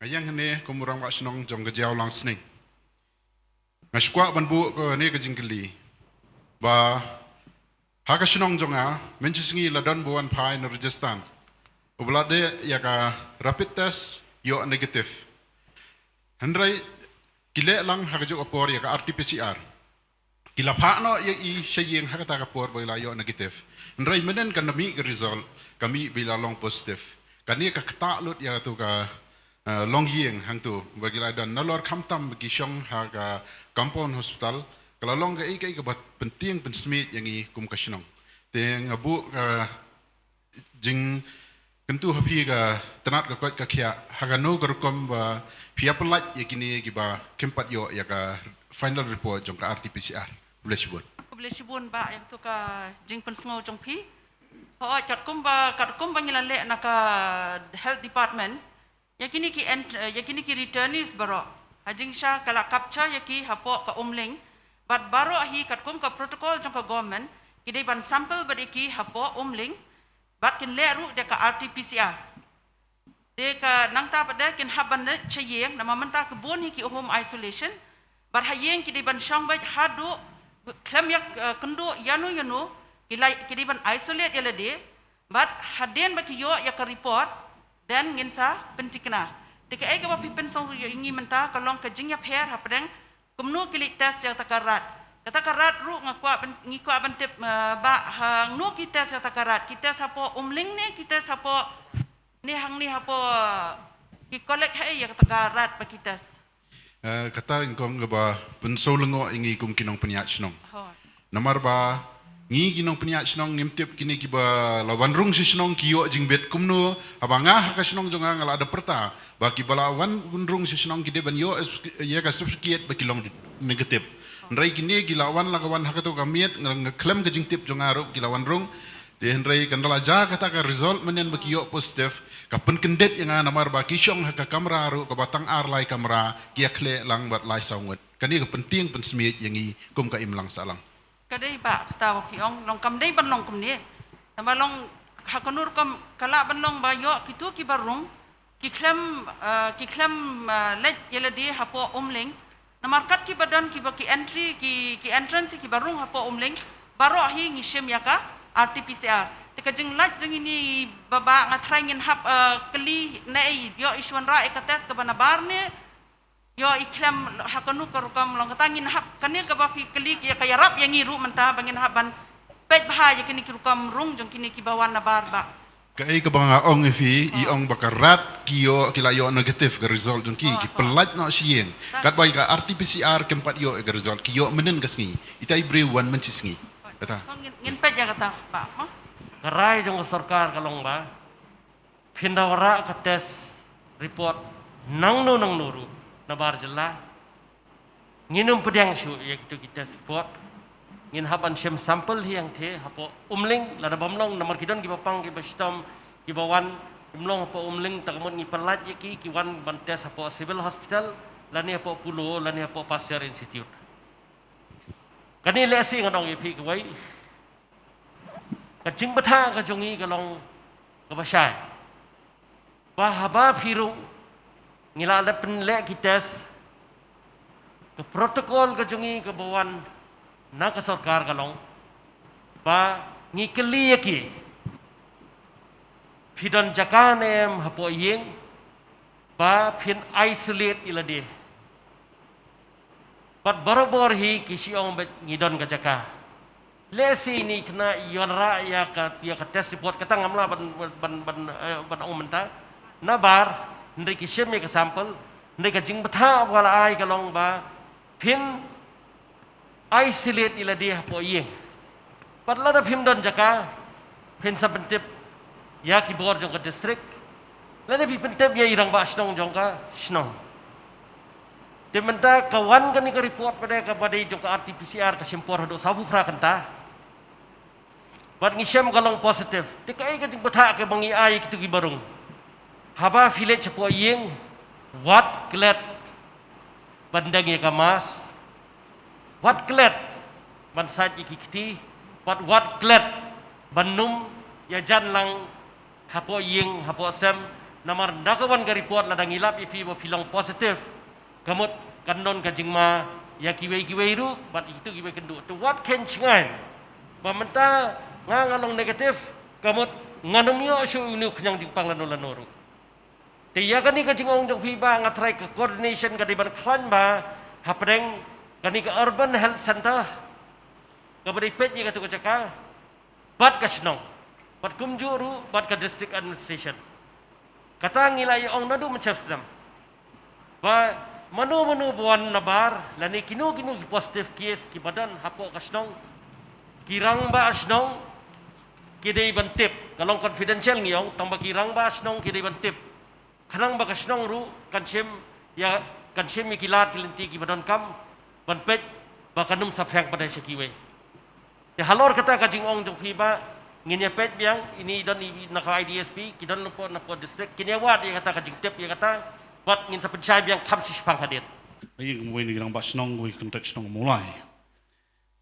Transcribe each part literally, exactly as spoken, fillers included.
Nga ïeng hangne kum u rangbah shnong jong ka Jaw Langsning. Nga sngewkwah ban buh kane ka jingkylli ba ha ka shnong jong nga, mynshisngi la don ba wan phai na Rajasthan, uba la dei ïa ka rapid test, ïoh negative. Hynrei ki leh lang ha kajuh ka por ïa ka R T P C R. Ki la phah noh ïa i sha ïing ha kata ka por ba i la ïoh negative. Hynrei mynhynnin kan da mih ka result, ka mih ba i la long positive. Kane ka ktah lut ïa katu ka, eh, longïing hangtu ba ki la don, nalor khamtam ba ki shong ha ka compound hospital. Ka la long kaei kaei kaba pyntieng pynsmiej ïa ngi kum ka shnong. Te nga buh ka jingkyntu ha phi ka tnat ka koit ka khiah, ha kano ka rukom ba phi ïa pyllait ïa kine kiba kim pat ïoh ïa ka final report jong ka R T P C R? Khublei shibun. Khublei shibun bah ïa katu ka jingpynsngew jong phi. Hooid, katkum ba, katkum ba ngi la leh na ka health department, ïa kine ki ent-, eh, ïa kine ki returnees baroh, ha jingshisha ka la capture ïa ki hapoh ka Umling. Bad baroh hi katkum ka protocol jong ka government, ki dei ban sample bad ïa ki hapoh Umling. Bad kin leh ruh da ka R T P C R. Te ka nangta pat de kin hap ban leit sha ïing, namar mynta ki bun hi ki home isolation. Bad ha ïing ki dei ban shong beit haduh khlem ïa, eh, kynduh ïano ïano, ki la, ki dei ban isolate ïa lade. Bad hadien ba ki ïoh ïa ka report, then ngin sa pyntikna. Te kaei kaba phi pynsngew ïa ngi mynta ka long ka jingïapher hapdeng kumno ki leit test ïa kata ka rat. Kata ka rat ruh nga kwah ban, ngi kwah ban tip, eh, bah, hangno ki test ïa kata ka rat. Ki test hapoh Umling ne ki test hapoh, ne hangne hapoh, eh, ki collect haei ïa kata ka rat ba ki test? Eh, kata nyngkong kaba pynsngew lyngngoh ïa ngi kum ki nongpynïaid shnong. Hooid. Namar ba ngi ki nongpynïaid shnong ngim tip kine kiba la wan rung sha shnong ki ïoh jingbit kumno, haba nga ha ka shnong jong nga nga la da pyrta ba kiba la wan rung sha shnong ki dei ban ïoh ïa ka certificate ba ki long negative. Hynrei kine ki la wan la ka wan ha katu ka miet, nga, nga khlem ka jingtip jong nga ruh ki la wan rung. Te hynrei kan da la jia kata ka result mynhynnin ba ki ïoh positive, ka pynkyndit ïa nga namar ba ki shong ha ka kamra ruh kaba tang ar lai kamra, ki ïakhleh lang bad lai saw ngut. Kane ka pyntieng pynsmiej ïa ngi kum ka imlang sahlang. Ka dei bah kata ba phi ong, long kam dei ban long kumne. Namar long ha ka nur kam ka lah ban long ba ïoh kito kiba rung, ki khlem, eh, ki khlem, eh, leit ïa lade hapoh Umling. Namar kat kiba don kiba ki entry, ki, ki entrance kiba rung hapoh Umling, baroh hi ngi shim ïa ka R T P C R. Te ka jinglait jong ngi ni ba, ba nga tharai ngin hap, eh, kylli ne ei, ïoh i shu wanrah ïa ka test kaba nabar ne ïoh i khlem, ha kano ka rukom long kata ngin hap, kane kaba phi kylli ïa ka ïarap ïa ngi ruh mynta ba ngin hap ban peit bha ïa kine ki rukom rung jong kine kiba wan nabar bah. Kaei kaba nga ong ïa phi, i ong ba ka rat ki ïoh, ki la ïoh negative ka result jong ki, ki pyllait noh sha ïing. Katba ïa ka R T P C R kim pat ïoh ïa ka result, ki ïoh mynhynnin ka sngi. Ita i briew wan mynshisngi. Kata. Ngin, ngin peit ïa kata bah. Ka rai jong ka sorkar ka long ba phin da wanrah ka test report nangno nangno ruh nabar jylla. Ngin ym pdiang shuh ïa kito ki test report. Ngin hap ban shim sample hi hangtei hapoh Umling, lada bym long namar ki don kiba pang kiba shitom kiba wan, kim long hapoh Umling, te ka mut ngi pyllait ïa ki, ki wan ban test hapoh Civil Hospital lane hapoh Apollo lane hapoh Pasteur Institute. Kane lehse ngan ong ïa phi kawei ka jingbthah ka jong ngi ka long kaba shai. Ba haba phi rung, ngi la leh pynleh ki test, ka protocol ka jong ngi kaba wan na ka sorkar ka long ba ngi kylli ïa ki, phi don jaka ne em hapoh ïing ba phin isolate ïa lade. Bad barabor hi ki shu ong ba ngi don ka jaka. Lehse ini kane i wanrah ïa ka, ïa ka test report kata ngam lah ban, ban, ban, eh, ban ong mynta. Nabar hynrei ki shim ïa ka sample, hynrei ka jingbthah ba la ai ka long ba phin isolate ïa lade hapoh ïing. Bad lada phim don jaka, phin sa pyntip ïa ki bor jong ka district, lada phi pyntip ïa i rangbah shnong jong ka shnong. Te mynta ka wan kane ka report pat de kaba dei jong ka R T P C R ka shim por haduh sawphew phra kynta. Bad ngi shem ka long positive. Te kaei ka jingbthah kaba ngi ai ïa kito kiba rung? Haba phi leit shapoh ïing, wat klet ban deng ïa ka mask, wat klet ban sait ïa ki kti, bad wat klet ban num ïajan lang hapoh ïing hapoh sem, Namar da ka wan ka report lada ngi lap ïa phi ba phi long positive, ka mut kan don ka jingma ïa kiwei kiwei ruh bad ïa kitu kiwei kynduh. Te wat khein shngain ba mynta nga nga long negative, ka mut ngan ym ïoh shuh ïa une u khñiang jingpang lano lano ruh. Te ïa kane ka jingong jong phi ba nga tharai ka coordination ka dei ban khlaiñ ba hapdeng kane ka urban health center kaba dei peit ïa katu ka jaka bad ka shnong, bad kumjuh ruh bad ka district administration. Kata ngi la ïa ong naduh mynshwa snem ba mano mano ba wan nabar lane kino kino ki positive case kiba don hapoh ka shnong, ki rangbah shnong ki dei ban tip. Ka long confidential ngi ong, tang ba ki rangbah shnong ki dei ban tip, khnang ba ka shnong ruh kan shim ïa, kan shim ïa ki lad ki lynti kiba donkam ban peit ba kan ym saphriang pat sha kiwei. Te halor kata ka jingong jong phi ba ngin ïa peit biang, ine i don i na ka I D S P, ki don napoh napoh district, kin ïa wad ïa kata ka jingtip ïa kata, bad ngin sa pynshai biang kham shi shipang hadien. Ai, kumwei na ki rangbah shnong, wei kyntait shnong Mawlai.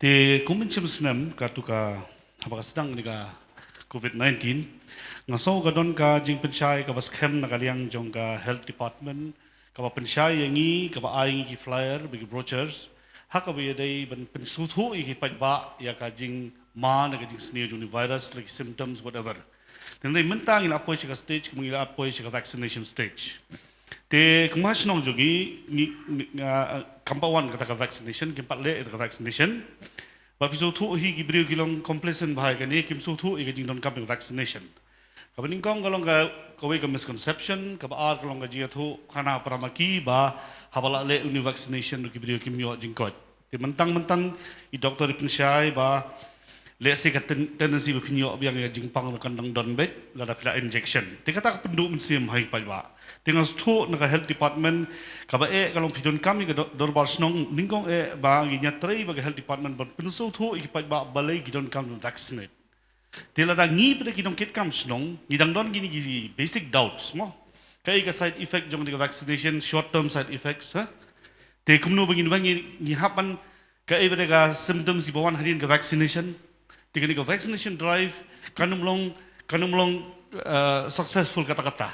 Te kum mynshwa snem katu ka, haba ka sdang kane ka covid nineteen, nga sngew ka don ka jingpynshai kaba skhem na ka liang jong ka health department, kaba pynshai ïa ngi, kaba ai ngi ki flyer bad ki brochures, ha kaba ïadei ban pynsngewthuh ïa ki paidbah ïa ka jingma ne ka jingsniew jong une u virus, like symptoms, whatever. Te mynta ngi la poi sha ka stage kumba ngi la poi sha ka vaccination stage. Te kumba shnong jong ngi, ngi, ngi, ah, kam pat wan kata ka vaccination, kim pat leh kata ka vaccination. Ba phi sngewthuh hi ki briew ki long complacent bha ïa kane, kim sngewthuh ïa ka jingdonkam ïa ka vaccination. Kaba nyngkong ka long ka, kawei ka misconception, kaba ar ka long ka jingïathuh khana para ma ki ba haba la leh une u vaccination ruh ki briew kim ïoh jingkoit. Te mynta mynta i doktor i pynshai ba lehse ka ten-, tendency ba phin ïoh biang ïa ka jingpang ruh kan dang don beit lada phi la injection. Te kata ka pynduh mynsiem ha ki paidbah. Te nga sngewthuh na ka health department kaba eh ka long phi donkam ïa ka do-, dorbar shnong, nyngkong eh ba ngin ïatrei bad ka health department ban pynsngewthuh ïa ki paidbah balei ki donkam ban vaccinate. Te lada ngi pat ki nongkitkam shnong ngi dang don kine ki basic doubts mo. Kaei ka side effect jong kane ka vaccination, short term side effects, ha? Te kumno ba ngin wan ngi, ngi hap ban, kaei pat ka symptoms ba wan hadien ka vaccination. Te kane ka vaccination drive kan ym long, kan ym long, eh, successful katta katta.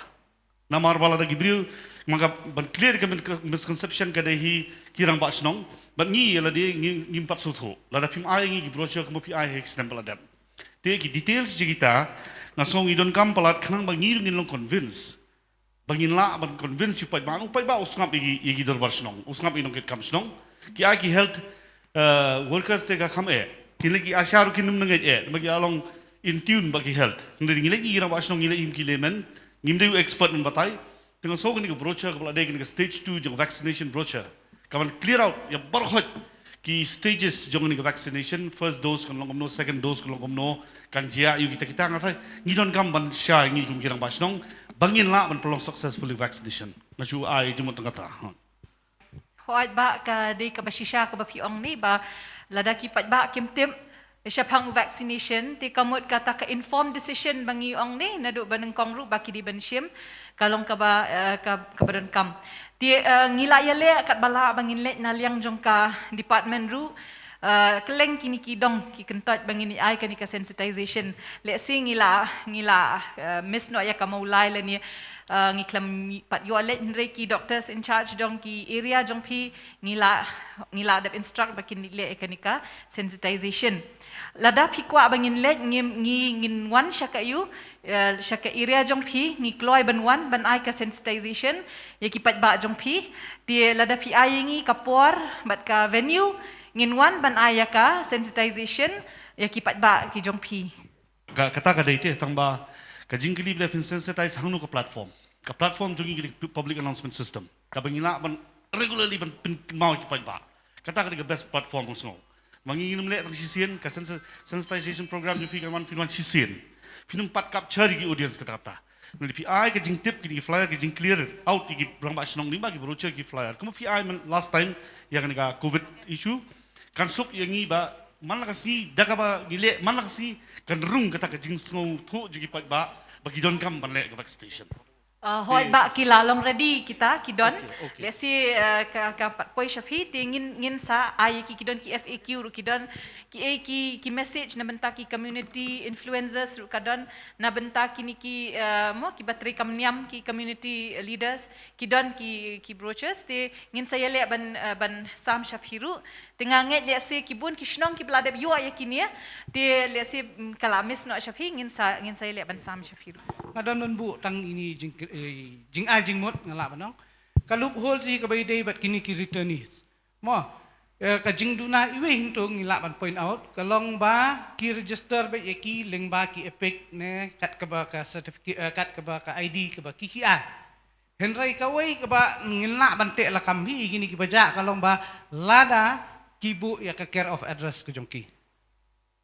Namar ba lada ki briew, ma ka ban clear ka min-, ka misconception ka dei hi ki rangbah shnong, bad ngi ïa lade ngi, ngim pat sngewthuh. Lada phim ai ngi ki brochure kumba phi ai ha ki snem ba la dep. Te ki details jong kita nga sngew ngi donkam palat khnang ba ngi ruh ngin long convince. Ba ngin lah ban convince ïa u paidbah, u paidbah u sngap ïa ki, ïa ki dorbar shnong, u sngap ïa ki nongkitkam shnong. Ki ai ki health, eh, workers te ka kham eh. Kin leh ki ASHA ruh kin ym nang eh, eh, ba ki long in tune bad ki health. Ngi leh ngi ki rangbah shnong, ngi leh ïa ki layman, ngim dei u expert ban batai. Te nga sngew kane ka brochure kaba la dei kane ka stage two jong vaccination brochure, ka ban clear out ïa baroh ki stages jong kane ka vaccination, first dose kan long kumno, second dose kan long kumno, kan jia ïa kita kita, nga tharai ngi donkam ban shai ngi kum ki rangbah shnong ba ngin lah ban pynlong successfully vaccination. Nga shu ai jingmut tang kata. Hooid bah, ka dei kaba shisha kaba phi ong ne ba lada ki paidbah kim tip shaphang vaccination, te ka mut kata ka informed decision ba ngi ong ne, naduh ba nyngkong ruh ba ki dei ban shim, ka long kaba, eh, ka, kaba donkam. Te, eh, ngi la ïaleh katba lah ba ngin leit na liang jong ka department ruh, eh, kylleng kine ki dong ki kyntait ba ngin ïa ai kane ka sensitization. Lehse ngi la, ngi la, eh, miss noh ïa ka Mawlai lane, eh, ngi khlem pat ïoh leit, hynrei ki doctors in charge jong ki area jong phi, ngi la, ngi la dep instruct ba kin leh ïa kane ka sensitization. Lada phi kwah ba ngin leit, ngi, ngi, ngin wan sha ka ïu, eh, sha ka area jong phi, ngi kloi ban wan ban ai ka sensitization ïa ki paidbah jong phi. Te lada phi ai ïa ngi ka por bad ka venue, ngin wan ban ai ïa ka sensitization ïa ki paidbah ki jong phi. Ka, kata ka dei te, tang ba ka jingkylli ba phin sensitize hangno ka platform. Ka platform jong ngi ka dei public announcement system, kaba ngi lah ban regularly ban pynkynmaw ïa ki paidbah. Kata ka dei ka best platform nga sngew. Ma ngi ngim leh tang shisien, ka sensi-, sensitization program jong phi kan wan, phin wan shisien. Phin ym pat capture ïa ki audience kata kata. Ngi phi ai ka jingtip, ki flyer, ka jingclear out ïa ki rangbah shnong, lyngba ki brochure, ki flyer. Kumba phi ai man last time ïa kane ka covid issue, kan suk ïa ngi ba man la ka sngi, da kaba ngi leh, man la ka sngi kan rung kata ka jingsngewthuh jong ki paidbah ba ki donkam ban leh ka vaccination. Uh, hoi ba ki la long ready kita ki don. Okay, okay. Let's say uh, ka ka pat poi sha phi te ngin ngin sa ai ki ki don ki F A Q ruh ki don ki eh ki ki message na bynta ki community influencers ruh ka don na bynta kini ki uh, mo ki ba trei kam niam ki community leaders ki don ki ki brochures te ngin sa ïaleh ban uh, ban sam sha phi ruh. Te nga ngeit let's say ki bun ki shnong ki ba la dep ïoh ïa kine te let's say mm, ka la miss noh sha phi ngin sa ngin sa ïaleh ban sam sha phi ruh. Nga don ban buh tang ini jing eh, jing ai jingmut nga lah ban ong. Ka loophole hi kaba ïadei bad kini ki returnees. Mo eh, ka jingduna iwei hynto ngi lah ban point out ka long ba ki register bad ïa ki lyngba ki EPIC ne kat kaba ka certificate eh, kat kaba ka I D kaba ki ki ai. Hynrei kawei kaba ngin lah ban teh lakam hi kini kiba jah ka long ba lada ki buh ïa ka care of address ka jong ki.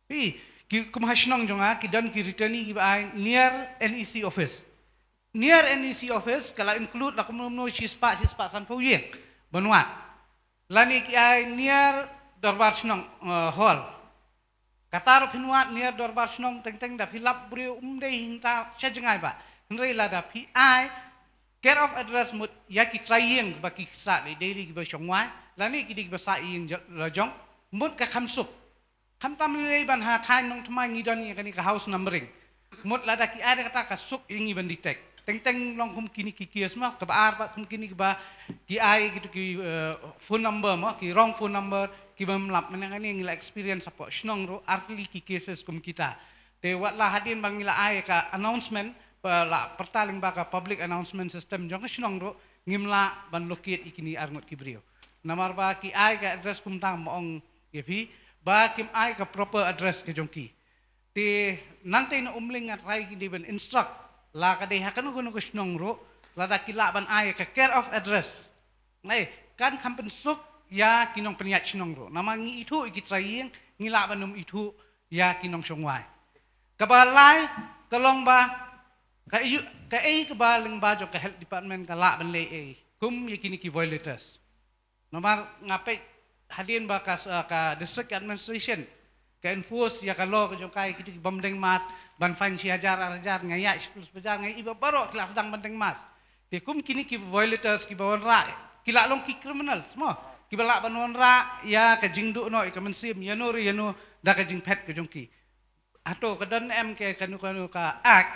Phi, ki kum ha shnong jong nga ki don ki returnee kiba ai near N E C office. Near N E C office ka la include la kumno kumno shispah shispah sanphew ïing ban wad. Lane ki ai near dorbar shnong uh, hall. Kata ruh phin wad near dorbar shnong teng teng da phi lap briew um dei hynta sha jngai ba. Hynrei lada phi ai care of address mut ïa ki trai ïing ba ki sah dei daily kiba shong wai. Lane ki dei kiba sah ïing la jong mut ka kham suk. Khamtam lei ban ha thaiñ Nongthymmai ngi don ïa kane ka house numbering. Mut lada ki ai da kata ka suk ïa ngi ban detect. Teng teng long kum kini ki case mo kaba ar ba kum kini kiba ki ai kitu ki uh, phone number mo ki wrong phone number kiba mlap mane kane ngi la experience hapoh shnong ruh ar tylli ki cases kum kita. Te wat la hadien ba ngi la ai ka announcement ba la pyrta lyngba ka public announcement system jong ka shnong ruh ngim lah ban locate ïa kini ar ngut ki briew. Namar ba ki ai ka address kumta ma ong ïa phi ba kim ai ka proper address ka jong ki. Te nangta na Umling nga trai ki dei ban instruct la ka dei ha kano kano ka shnong ruh lada ki lah ban ai ka care of address. Nai kan kham pynsuk ïa ki nongpynïaid shnong ruh. Namar ngi ithuh ïa ki trai ïing ngi lah ban ym ithuh ïa ki nongshong wai. Kaba lai ka long ba ka ei kaba lyngba jong ka health department ka lah ban leh ei kum ïa kini ki violators. Namar nga peit hadien ba ka, ka district administration ka enforce ïa ka law ka jong ka ïa kitu ki bym deng mask ban fine shi hajar ar hajar nga ïa shi pulus bajar nga iba baroh ki la sdang ban deng mask. Te kum kini ki violators ki ba wanrah ki la long ki criminals mo ki ba lah ban wanrah ïa ka jingduh noh ïa ka mynsiem ïa no re ïa no da ka jingphet ka jong ki. Hato ka don em ke kanu kanu ka act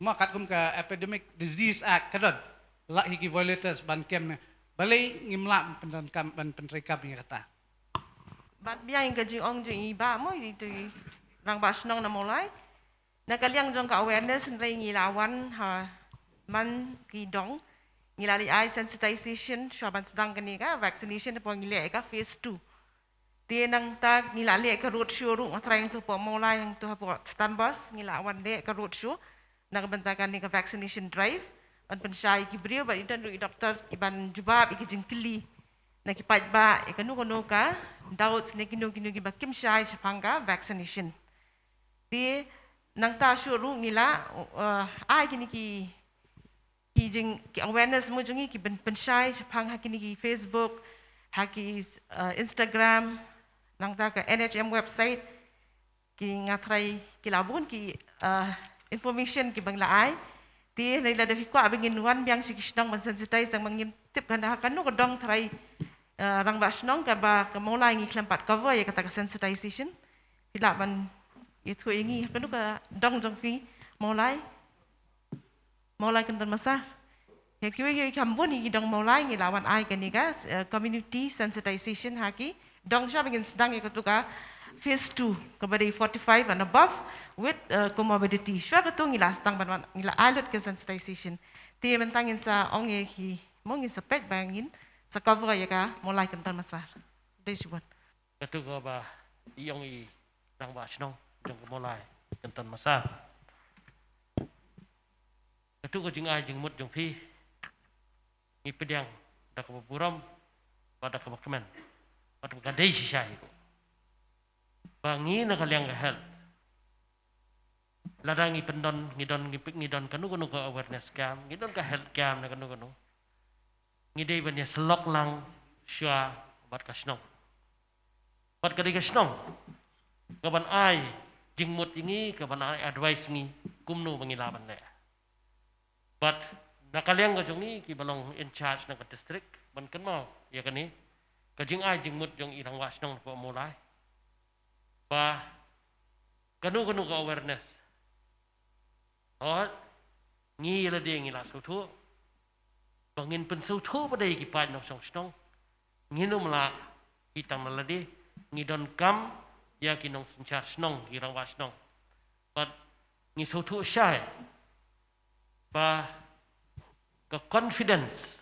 ma katkum ka Epidemic Disease Act ka don la hi ki violators ban kem ne balei ngim lah ban pyndonkam ban pyntrei kam ïa kata. Bad biang ka jingong jong i ba mo i tu i rangbah shnong na Mawlai. Na ka liang jong ka awareness hynrei ngi la wan ha man ki dong ngi la leh ai sensitization shuwa ban sdang kane ka vaccination hapoh ngi leh ka phase two. Te nangta ngi la leh ka road show ruh nga trai hangtu hapoh Mawlai hangtu hapoh Stanbos ngi la wan leh ka road show na ka bynta kane ka vaccination drive ban pynshai ki briew bad i don ruh i doktor i ban jubab i ki jingkylli na ki paidbah i kano kano ka doubts ne kino kino ki ba kim shai shaphang ka vaccination. Te nangta shuh ruh ngi la uh, ai kini ki ki jing ki awareness mo jong ngi ki pyn pynshai shaphang ha kini ki Facebook ha ki uh, Instagram nangta ka N H M website ki nga trai ki la bun ki uh, information ki ba ngi la ai. Te nai la da phi kwah ba ngin wan biang shi ki shnong ban sensitize tang ba ngim tip kan da ha kano ka dong trai uh, rangbah shnong ka ba ka Mawlai ngi khlem pat cover ïa kata ka sensitization. Phi lah ban ïathuh ïa ngi ha kano ka dong jong phi Mawlai. Mawlai Kynton Massar. Ïa kiwei kiwei ki kham bun ïa ki dong Mawlai ngi la wan ai kane ka uh, community sensitization ha ki dong sha ba ngin sdang ïa katu ka phase two kaba dei forty-five and above with uh, comorbidity. Shuwa katu ngi la sdang ban wan ngi la ai lut ka sensitization. Te mynta ngin sa ong ïa ki mo ngin sa peit ba ngin sa cover ïa ka Mawlai Kynton Massar. Dei shibun. Katu kaba i ong i rangbah shnong jong ka Mawlai Kynton Massar. Katu ka jingai jingmut jong phi ngi pdiang da kaba burom bad da kaba kmen bad ka dei shisha hi ko. Ba ngi na ka liang ka health lada ngi pyndon ngi don ngi pik ngi don kano kano ka awareness camp ngi don ka health camp na kano kano ngi dei ban ïa selok lang shuwa bad ka shnong. Bad ka dei ka shnong ka ban ai jingmut ïa ngi ka ban ai advice ngi kumno ba ngi lah ban leh. Bad Na ka liang ka jong ngi ki ba long in charge na ka district, ban kynmaw ïa kane ka jingai jingmut jong i rangbah shnong na Mawlai, ba kano kano ka awareness, hooid, ngi ïa lade ngi la sngewthuh, ba ngin pynsngewthuh pat ïa ki paid nongshong shnong. Ngin ym lah hi tang na lade, ngi donkam ïa ki nongsynshar shnong, ki rangbah shnong. Bad ngi sngewthuh shai ba ka confidence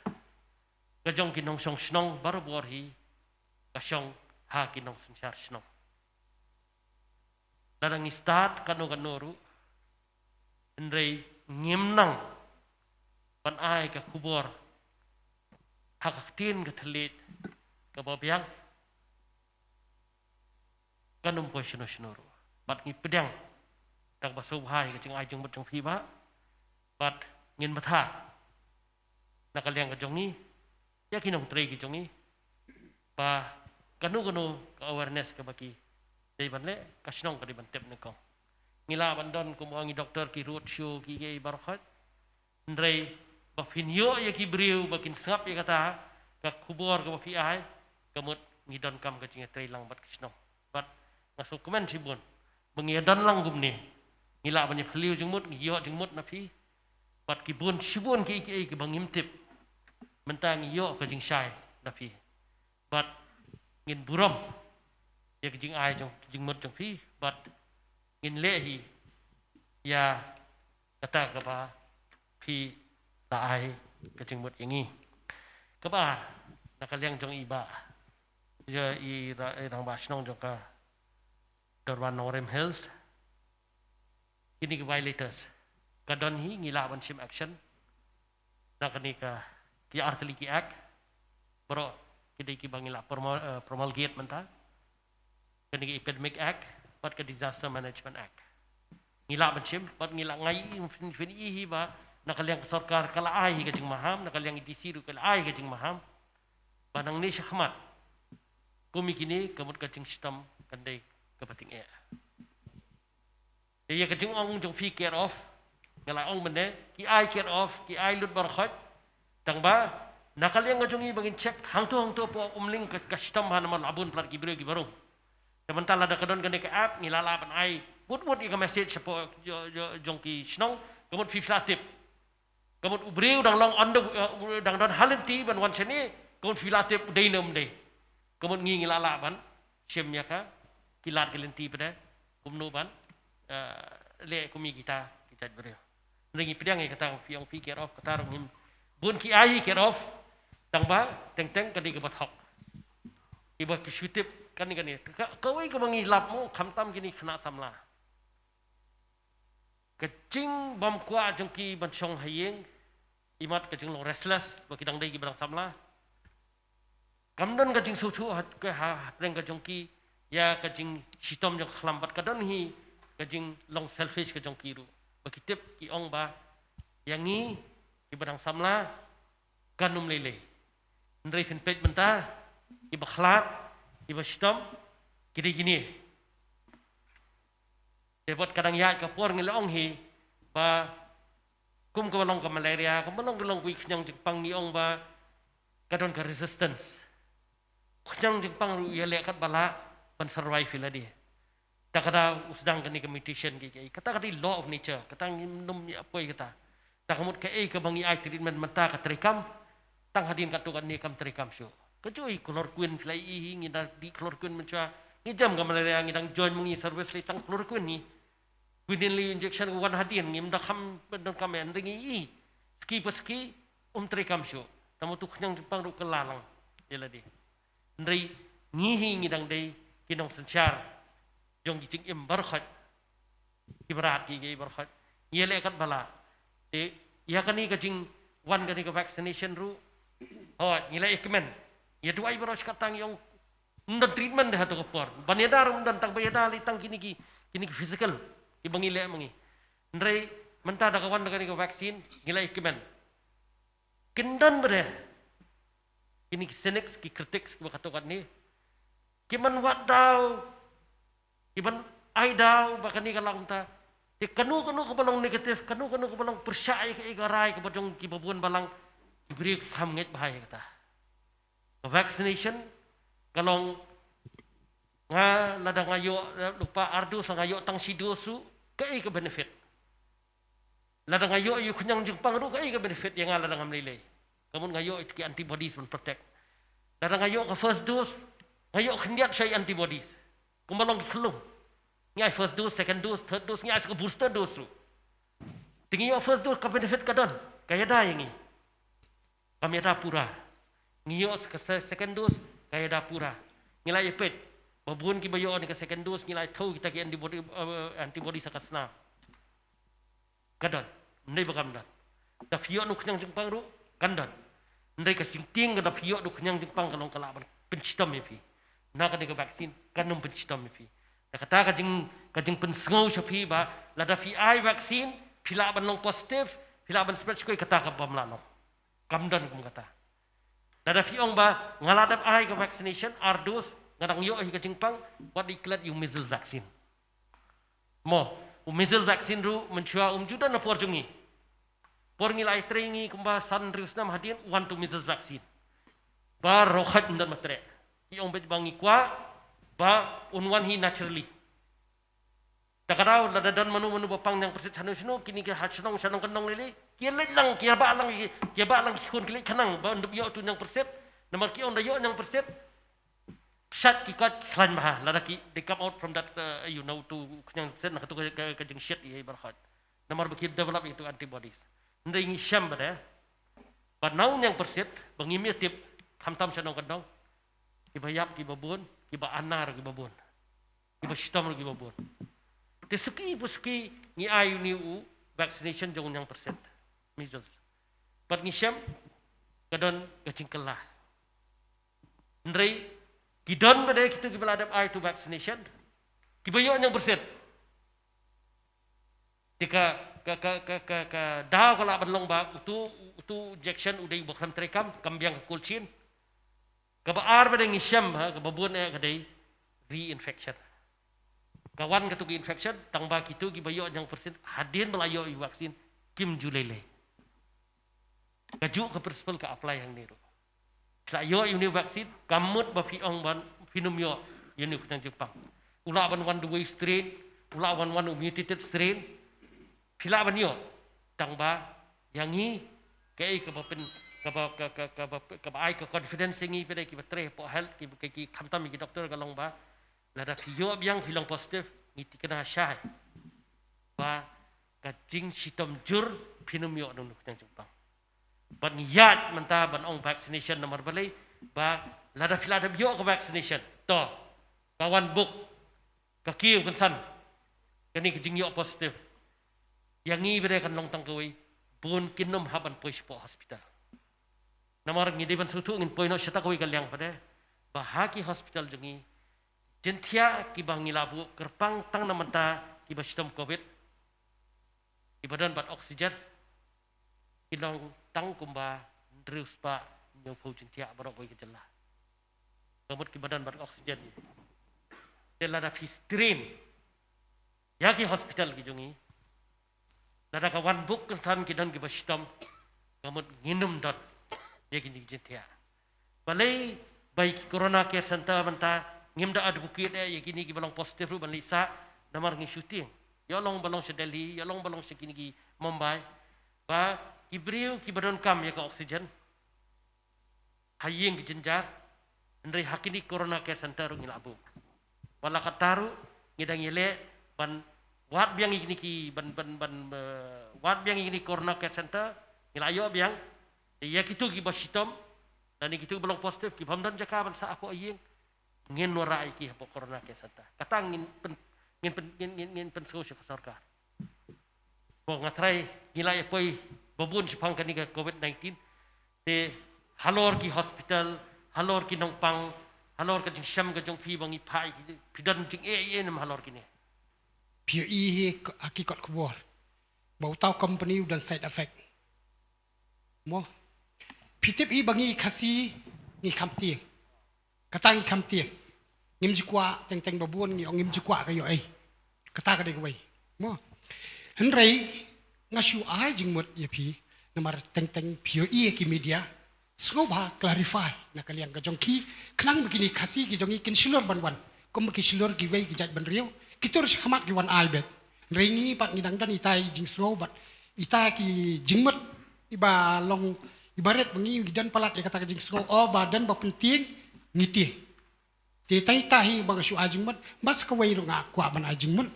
ka jong ki nongshong shnong barabor hi ka shong ha ki nongsynshar shnong. Lada ngi stad kano kano ruh, hynrei ngim nang ban ai ka khubor ha ka ktien ka thylliej kaba biang, kan ym poi shano shano ruh. Bad ngi pdiang tang ba sngewbha ïa ka jingai jingmut jong phi, Bah. Bad ngin bthah na ka liang ka jong ngi ïa ki nongtrei ki jong ngi, ba kano kano ka awareness kaba ki dei ban leh, ka shnong ka dei ban tip nyngkong. Ngi lah ban don kum ong i doktor, ki road show, ki, ki baroh khoit. Hynrei ba phin ïoh ïa ki briew ba kin sngap ïa kata ka khubor kaba phi ai, ka mut ngi donkam ka jingïatreilang bad ka shnong. Bad nga sngewkmen shibun ba ngi ïa don lang kumne, ngi lah ban ïa phylliew jingmut, ngi ïoh jingmut na phi. Bad ki bun shibun kiei kiei kiba ngim tip, mynta ngi ïoh ka jingshai na phi. Bad ngin burom ïa ka jingai jong, jingmut jong phi. Bad ngin leh hi ïa kata kaba phi la ai ka jingmut ïa ngi. Kaba ar, na ka liang jong i Bah, ïa i ra-, i rangbah shnong jong ka Dorbar Nongrim Hills, kine ki violators, ka don hi, ngi lah ban shim action na kane ka, ki artylli ki act baroh, ki dei kiba ngi la promul-, eh, promulgate mynta, kane ka Epidemic Act bad ka Disaster Management Act. Ngi lah ban shim, bad ngi lah, nga i, phin, phin i hi ba na ka liang ka sorkar ka la ai hi ka jingmaham, na ka liang i D C ruh ka la ai hi ka jingmaham, ba nangne shakhmat kum ïa kine, ka mut ka jingshitom kan dei kaba tyngeh. Te ïa ka jingong jong phi care of, nga la ong mynne, ki ai care of, ki ai lut baroh khoit. Tang ba na ka liang ka jong ngi ba ngin check hangto hangto hapoh Umling ka, ka shitom bha namar la bun palat ki briew kiba rung. Te mynta lada ka don kane ka app, ngi la lah ban ai wut wut ïa ka message shapoh jo-, jo-, jong ki shnong, ka mut phi, phi la tip. Ka mut u briew u dang long on the, eh, u dang don ha lynti ban wan shane, ka mut phi la tip u dei ne um dei. Ka mut ngi, ngi la lah ban shim ïa ka, ki lad ki lynti pat de kumno ban, eh, leh kum ïa kita ki jait briew. Hynrei ngi pdiang ïa kata, phi ong phi care of, kata ruh ngim, bun ki ai hi care of, tang ba teng teng ka dei kaba thok. Kiba ki shu tip kane kane. Ka, kawei kaba ngi lap mo, khamtam kine ki khynnah samla, ka jingbym kwah jong ki ban shong ha ïing, imat ka jinglong restless ba ki dang dei kiba dang samla. Kam don ka jingsngewthuh ha, ka ha, hapdeng ka jong ki ïa ka jingshitom jong ka khlam, bad ka don hi ka jinglong selfish ka jong ki ruh, ba ki tip, ki ong ba ïa ngi kiba dang samla kan ym lei lei. Hynrei phin peit mynta, kiba khlad, kiba shitom, ki dei kine. Te bad ka dang ïaid ka por ngi la ong hi ba kum kaba long ka malaria, kum ba long ka long, ki khñiang jingpang ngi ong ba ka don ka resistance. Khñiang jingpang ruh ïaleh katba lah ban survive ïa lade. Ta ka da u sdang kane ka mutation ki, ki, kata ka dei law of nature, kata ngim nym ïa poi kata. Ta ka mut kaei kaba ngi ai treatment mynta ka treikam, tang hadien katto katne kam treikam shuh. Ka jong i chloroquine, phi la i hi, ngi da dih chloroquine mynshuwa, ngi jem ka malaria, ngi dang join ma ngi service lei tang chloroquine hi. Quinine lei injection ka wan hadien, ngim da kham, donkam ïa, hynrei ngi i, ski pa ski, um treikam shuh. Tang ba utu u khñiang jingpang ruh ka la lang ïa lade. Hynrei ngi hi ngi dang dei ki nongsynshar jong ki jingim baroh khoit, ki mrad ki, ki baroh khoit. Ngi ïaleh katba lah. Te ïa kane ka jingwan kane ka vaccination ruh, hooid, ngi la ïakmen, ïa duwai baroh shi katta, ngi ong ym don treatment de hato ka por. Ban ïada ruh ym don, tang ba ïada lei tang kine ki, kine ki physical kiba ngi leh ma ngi. Hynrei mynta da ka wan da kane ka vaccine, ngi la ïakmen, kin don ba de kine ki cynics, ki critics kiba katto katne, ki ban wad daw, ki ban ai daw ba kane ka long ta Te kano kano kaba long negative, kano kano kaba long pyrshah ïa ka, ïa ka rai kaba jong kiba bun balang, ki briew ki kham ngeit bha ïa kata. Ka vaccination ka long, nga lada nga ïoh lypa ar dose, nga ïoh tang shi dose ruh, kaei ka benefit? Lada nga ïoh ïa u khñiang jingpang ruh, kaei ka benefit ïa nga lada ngam lei lei? Ka mut nga ïoh ïa ki antibodies ban protect. Lada nga ïoh ka first dose, nga ïoh khyndiat shai antibodies. Kumba long ki khyllung. Ngi ai first dose, second dose, third dose, ngi ai sa ka booster dose ruh. Te ngi ïoh first dose, ka benefit ka don, ka ïada ïa ngi? Kam ïada pura. Ngi ïoh sa ka se-, second dose, ka ïada pura. Ngi la ïa peit ba bun kiba ïoh ne ka second dose, ngi la ïa thew kita ki antibody, eh, antibody sa ka snam. Ka don, ym dei ba kam don. Da phi ïoh na u khñiang jingpang ruh, kan don. Ym dei, ka jingtieng ka da phi ïoh na u khñiang jingpang ka long ka lah ban pynshitom ïa phi. Na kane ka vaccine kan ym pynshitom ïa phi. Da kata ka jing, ka jingpynsngew sha phi ba lada phi ai vaccine phi lah ban long positive, phi lah ban spread sha kiwei, kata ka bym lah long. Kam don kum kata. Lada phi ong ba nga la dep ai ka vaccination ar dose, nga dang ïoh hi ka jingpang, wat ïa klet ïa u measles vaccine. Mo, u measles vaccine ruh mynshuwa um ju don na por jong ngi. Por ngi la ïatrei ngi kumba san hynriew snem hadien u wan tu measles vaccine. Baroh khoit ym don ba treh. Ki ong beit ba ngi kwah ba un wan hi naturally. Da ka daw lada don mano mano ba pang ñiangpyrsit shano shano, kine ki ha shnong shnong kyndong lei lei, ki leit lang, ki bah lang, ki, ki bah lang ki khun, ki leit khnang ba un dep ïoh tu ñiangpyrsit. Namar ki ong da ïoh ñiangpyrsit, shait ki koit ki khlaiñ bha lada ki, they come out from that, uh, you know, tu khñiang set na katu ka, ka, ka jingshit ïa i baroh khoit. Namar ba ki develop ïa tu antibodies. Hynrei ngi shem ba dei ba na u ñiangpyrsit ba ngim ïa tip, khamtam sha nongkyndong, kiba ïap kiba bun, kiba anar kiba bun, kiba shitom kiba bun. Te suki pa suki ngi ai uni u vaccination jong u ñiangpyrsit, measles. Bad ngi shem ka don ka jingkylla. Hynrei ki don ba dei kitu kiba la dep ai tu vaccination, kiba ïoh ñiangpyrsit. Te ka, ka, ka, ka, ka, ka daw ka lah ban long ba utu, utu injection u dei uba khlem treikam, kam biang ka cold chain. Kaba ar ba dei ngi shem, ha, kaba bun eh ka dei reinfection. Ka wan katu ka infection tang ba kitu kiba ïoh ñiangpyrsit hadien ba la ïoh ïa u vaccine kim ju lei lei. Kajuh ka principle ka apply hangne ruh. Phi la ïoh ïa une u vaccine, kam mut ba phi ong ban phin ym ïoh ïa une u khñiang jingpang. U lah ban wan da uwei u strain, u lah ban wan u mutated strain. Phi lah ban ïoh, tang ba ïa ngi kaei kaba pyn, kaba, ka, ka, kaba, kaba ai ka confidence ïa ngi pat de kiba trei hapoh health, ki, ki, ki khamtam ïa ki doctor ka long ba lada phi ïoh biang phi long positive, ngi thikna shai ba ka jingshitom jur phin ym ïoh na une u khñiang jingpang. Bad ngi ïaid mynta ban ong vaccination namar balei, ba lada phi la dep ïoh ka vaccination, to, ka wan buk, ka kiew kynsan kane ka jingïoh positive. Ïa ngi pat de kan long tang kawei, bun kin ym hap ban poi shapoh hospital. Namar ngi dei ban sngewthuh ngin poi noh shata kawei ka liang pat de, ba ha ki hospital jong ngi, jingthiah kiba ngi la buh kyrpang tang na mynta kiba shitom covid, kiba don bad oxygen, ki long tang kumba hynriew spah hynñiewphew jingthiah baroh kawei ka jylla. Ka mut kiba don bad oxygen. Te lada phi strain ïa ki hospital ki jong ngi, lada ka wan buk kynsan ki don kiba shitom, ka mut ngin ym don ïa kine ki jingthiah. Balei ba ïa ki Corona Care Center mynta ngim da advocate eh ïa kine kiba long positive ruh ban leit sah, namar ngi shu tieng. Ïoh long ba long sha Delhi, ïoh long ba long sha kine ki Mumbai, ba ki briew kiba donkam ïa ka oxygen ha ïing ki jynjar, hynrei ha kine Corona Care Center ruh ngi la buh. Wat la katta ruh ngi dang ïaleh ban wad biang ïa kine ki ban, ban, ban, eh, wad biang ïa kine Corona Care Center, ngi la ïoh biang. Ïa kitu kiba shitom, lane kitu kiba long positive, ki bym don jaka ban sah hapoh ïing, ngin wanrah ïa ki hapoh Corona Care Center. Kata ngin pyn, ngin pyn, ngin, ngin, ngin pynsngew sha ka sorkar. Mo, nga tharai ngi la ïa poi ba bun shaphang kane ka covid nineteen. Te halor ki hospital, halor ki nongpang, halor ka jingshem ka jong phi ba ngi phah ïa ki, phi don jingeh ïa ne em halor kine? Phi ïohi hi ha ki kot khubor ba uta u company u don side effect. Mo, phi tip hi ba ngi Khasi ngi kham tieng. Kata ngi kham tieng. Ngim ju kwah, teng teng ba bun ngi ong ngim ju kwah ka ïoh ei. Kata ka dei kawei. Mo, Hynrei nga shu ai jingmut ïa phi, namar teng teng phi ïohi ïa ki media, sngewbha clarify na ka liang ka jong ki, khnang ba kine Khasi ki jong ngi kin shlur ban wan, kumba ki shlur kiwei ki jaitbynriew, ki tur shakhmat ki wan ai beit. Hynrei ngi pat ngi dang don ita i jingsngew bad ita ki jingmut iba long iba rit ba ngi ngi don palat ïa kata ka jingsngew, o ba don ba pyntieng ngi tieng. Te tang ita hi ba nga shu ai jingmut, bad sa kawei ruh nga kwah ban ai jingmut.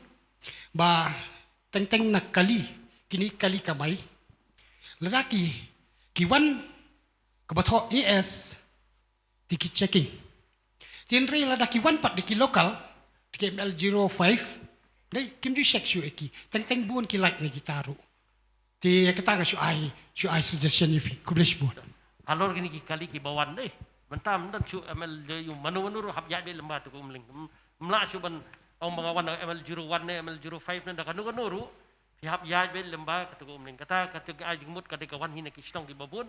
Ba teng teng na kali, kine kali kamai. Lada ki, ki wan kaba thoh A S, te ki checking. Te hynrei lada ki wan pat da ki local, da ki M L zero five, dei kim ju check shuh ïa ki. Teng teng bun ki lait na kita ruh. Te ïa kata nga shu ai, shu ai suggestion ïa phi. Khublei shibun. Halor kine ki kali kiba wan dei. Mynta ym don shuh M L ïa u mano mano ruh hap ïaid beit lyngba Tnga Umling. Ym, ym lah shuh ban ong ba nga wan M L zero one ne M L zero five ne da kano kano ruh. Phi hap ïaid beit lyngba ka Tnga Umling. Kata ka Tnga, ai jingmut ka dei ka wan hi na ki shnong kiba bun.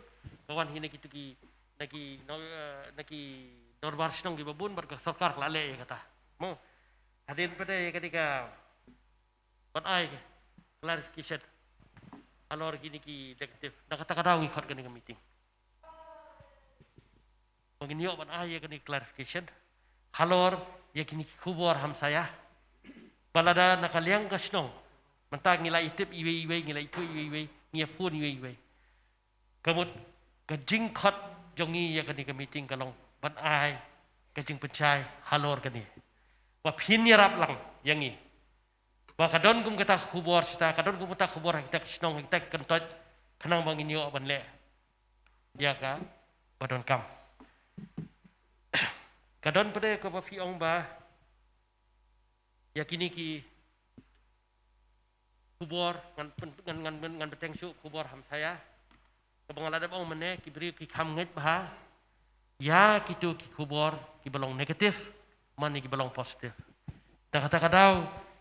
Ka wan hi na ki tu ki, na ki, no, eh, na ki dorbar shnong kiba bun bad ka sorkar ka la leh ïa kata. Mo. Hadien pat ïa ka dei ka Ban ai clarification halor kine ki directive. Na kata ka daw ngi khot kane ka meeting. Ba ngin ïoh ban ai ïa kane clarification halor ïa kine ki khubor hamsaïa. Ba lada na ka liang ka shnong, mynta ngi la ïa tip iwei iwei, ngi la ïa tip iwei iwei, ngi ïa phone iwei iwei. Ka mut ka jingkhot jong ngi ïa kane ka meeting ka long ban ai ka jingpynshai halor kane. Ba phin ïarap lang ïa ngi. Ba ka don kum kata ka khubor shisha, ka don kum kata ka khubor ha kita ki shnong, ha kita ki kyntoit, khnang ba ngin ïoh ban leh ïa kaba donkam. Ka don pat de kaba phi ong ba ïa kine ki khubor, ngan pyn-, ngan, ngan, ngan, ngan bteng shuh khubor hamsaïa. Kaba nga la dep ong mynne, ki briew ki kham ngeit bha ïa kito ki khubor kiba long negative man ïa kiba long positive. Na kata ka daw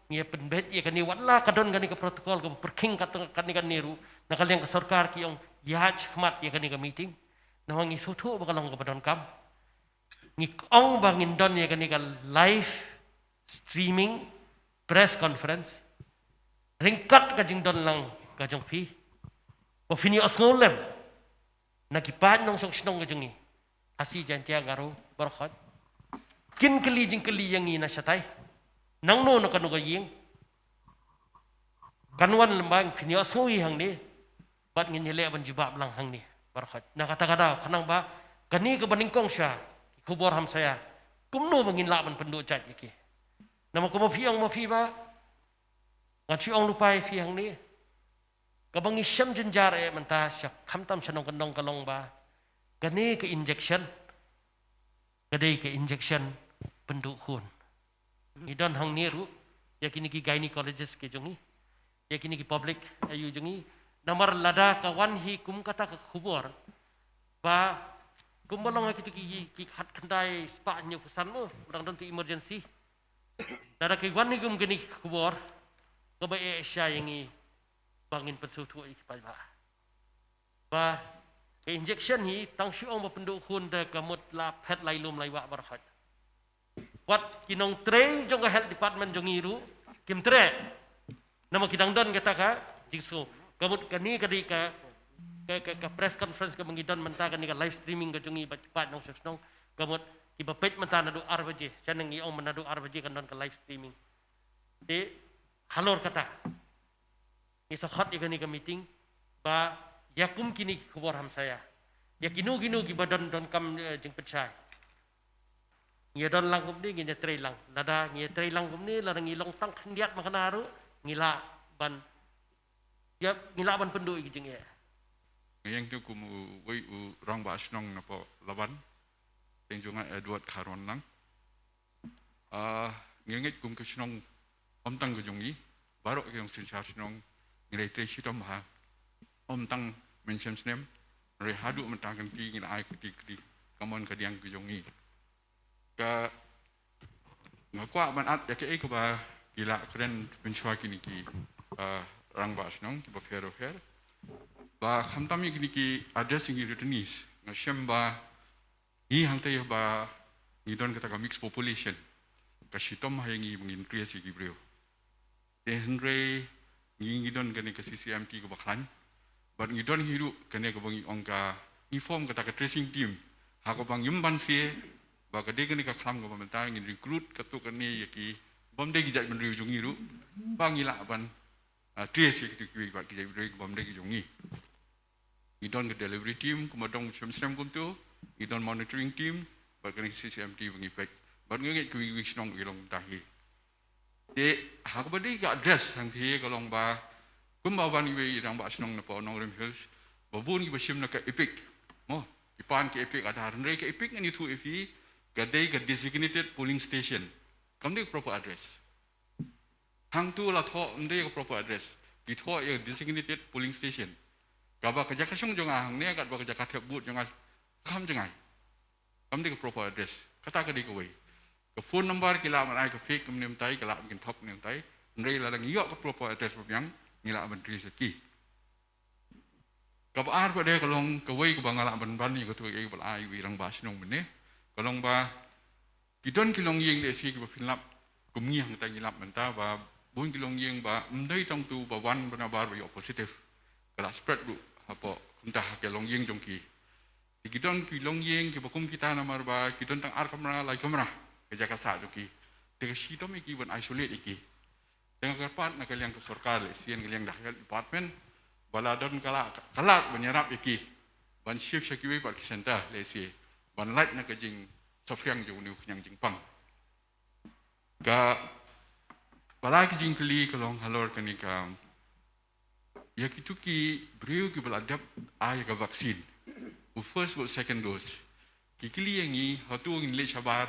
ngi ïa pynbeit ïa kane, wat la ka don kane ka protocol kaba pyrkhing kat, kane kane ruh, na ka liang ka sorkar ki ong ïa shakhmat ïa kane ka meeting. Namar ngi sngewthuh ba ka long kaba donkam. Ngi ong ba ngin don ïa kane ka live streaming press conference ryngkat ka jingdon lang ka jong phi. Ba phin ïohsngew lem na ki paid nongshong shnong ka jong ngi, Khasi, Jaiñtia, Garo baroh khoit, kin kylli jingkylli ïa ngi na shatai, nangno na kano ka ïing. Kan wan lyngba, phin ïohsngew hi hangne. Bad ngin ïaleh ban jubab lang hangne baroh khoit. Na kata ka daw, khnang ba kane kaba nyngkong sha ki khubor hamsaïa, kumno ba ngin lah ban pynduh jait ïa ki. Namar kumba phi ong ma phi ba, ngan shu ong lypa ïa phi hangne. Kaba ngi shem jynjar eh mynta sha, khamtam sha nongkyndong, ka long ba kane ka injection ka dei ka injection pynduh khun. Ngi don hangne ruh ïa kine ki gynecologist ki jong ngi, ïa kine ki public I U jong ngi. Namar lada ka wan hi kum kata ka khubor ba kumba long ha kito ki, ki, ki khatkhyndai spah hynñiewphew san mo, ba dang don tu emergency. Lada ka wan hi kum kine ki khubor, kaba eh sha ïa ngi ba ngin pynsngewthuh ïa ki paidbah. Ba ka injection hi tang shu ong ba pynduh khun te ka mut la phet lai lum lai wah baroh khoit. Wat ki nongtrei jong ka health department jong ngi ruh kim treh. Namar ki dang don kata ka jingsngew. Ka mut kane ka dei ka, ka, ka, ka press conference kaba ngi don mynta, kane ka live streaming ka jong ngi bad ki paid nongshong shnong. Ka mut kiba peit mynta naduh ar baje, shaneng ngi ong mynta naduh ar baje kan don ka live streaming. Te halor kata ngi sa khot ïa kane ka meeting ba ïa kum kine ki khubor hamsaïa, ïa kino kino kiba don, donkam, eh, jingpynshai. Ngi ïa don lang kumne, ngi ïa trei lang. Lada ngi ïa trei lang kumne, lada ngi long tang khyndiat ma kane ruh, ngi lah ban, ïa, ngi lah ban pynduh ïa ki jingeh. Nga ïeng tu kum uwei u rangbah shnong na Palaban. Kyrteng jong nga Edward Kharwanlang. Ah, ngi ngeit kum ka shnong, ym tang ka jong ngi, baroh ki nong synshar shnong ngi la trei shitom bha. Ym tang mynshem snem, hynrei haduh mynta ka sngi ngi la ai kti kti, ka mon ka diang ka jong ngi. Ka, nga kwah ban add ïa kaei kaba ki la kren mynshuwa kine ki, ah, rangbah shnong kiba pher ba pher. Ba khamtam ïa kine ki address ïa ki returnees, nga shem ba ngi hangta ïa ba ngi don kata ka mixed population, ka shitom ha ïa ngi ba ngin trei ïa ki briew. Te hynrei ngi ngi don kane ka C C M T kaba khlaiñ. Bad ngi don hi ruh kane kaba ngi ong ka, ngi form kata ka tracing team. Ha kaba ngim banse ba ka dei kane ka khlam kaba mynta ngin recruit katto katne ïa ki bym dei ki jaitbynriew jong ngi ruh, ba ngi lah ban, ah, trace ïa kito kiwei pat ki jaitbynriew ki bym dei ki jong ngi. Ngi don ka delivery team kumba don snem snem kumto, ngi don monitoring team, bad kane C C M T ba ngi peit. Bad ngi ngeit kiwei kiwei ki shnong ki long mynta hi. Te ha kaba dei ka address hangtei ka long ba kumba wan iwei i rangbah shnong na Nongrim Hills, ba bun kiba shim na ka EPIC. Mo, ki pan ka EPIC Aadhaar, hynrei ka EPIC ngan ïathuh ïa phi, ka dei ka designated polling station. Kam dei ka proper address. Hangto la thoh ym dei ka proper address. Ki thoh ïa designated polling station. Kaba ka jaka shong jong nga hangne katba ka jaka thep vote jong nga, kam jong nga. Kam dei ka proper address. Kata ka dei kawei. Ka phone number ki lah ban ai ka fake mynne mynta, ki lah ban kin thok mynne mynta. Hynrei lada ngi ïoh ka proper address ba biang, ngi lah ban trace ïa ki. Kaba ar pat de ka long kawei kaba nga lah ban ban ïa kato kaei kaba la ai iwei i rangbah shnong mynne. Ka long ba ki don ki longïing lehse kiba pynlap kum ngi hangta ngi lap mynta ba bun ki longïing ba ym dei tang tu ba wan ba nabar ba ïoh positive. Ka la spread ruh hapoh kumta ha ki longïing jong ki. Te ki don ki longïing kiba kum kita namar ba ki don tang ar kamra, lai kamra ka jaka sah jong ki. Te ka shitom ïa ki ban isolate ïa ki. Te nga kyrpad na ka liang ka sorkar lehse na ka liang da health department ba la don ka la, ka lad ban ïarap ïa ki ban shift sha kiwei pat ki center lehse ban lait na ka jingsaphriang jong une u khñiang jingpang. Kaba lai ka jingkylli ka long halor kane ka, ïa kito ki briew kiba la dep ai ïa ka vaccine, u first bad second dose. Ki kylli ïa ngi, hato ngin leit shabar,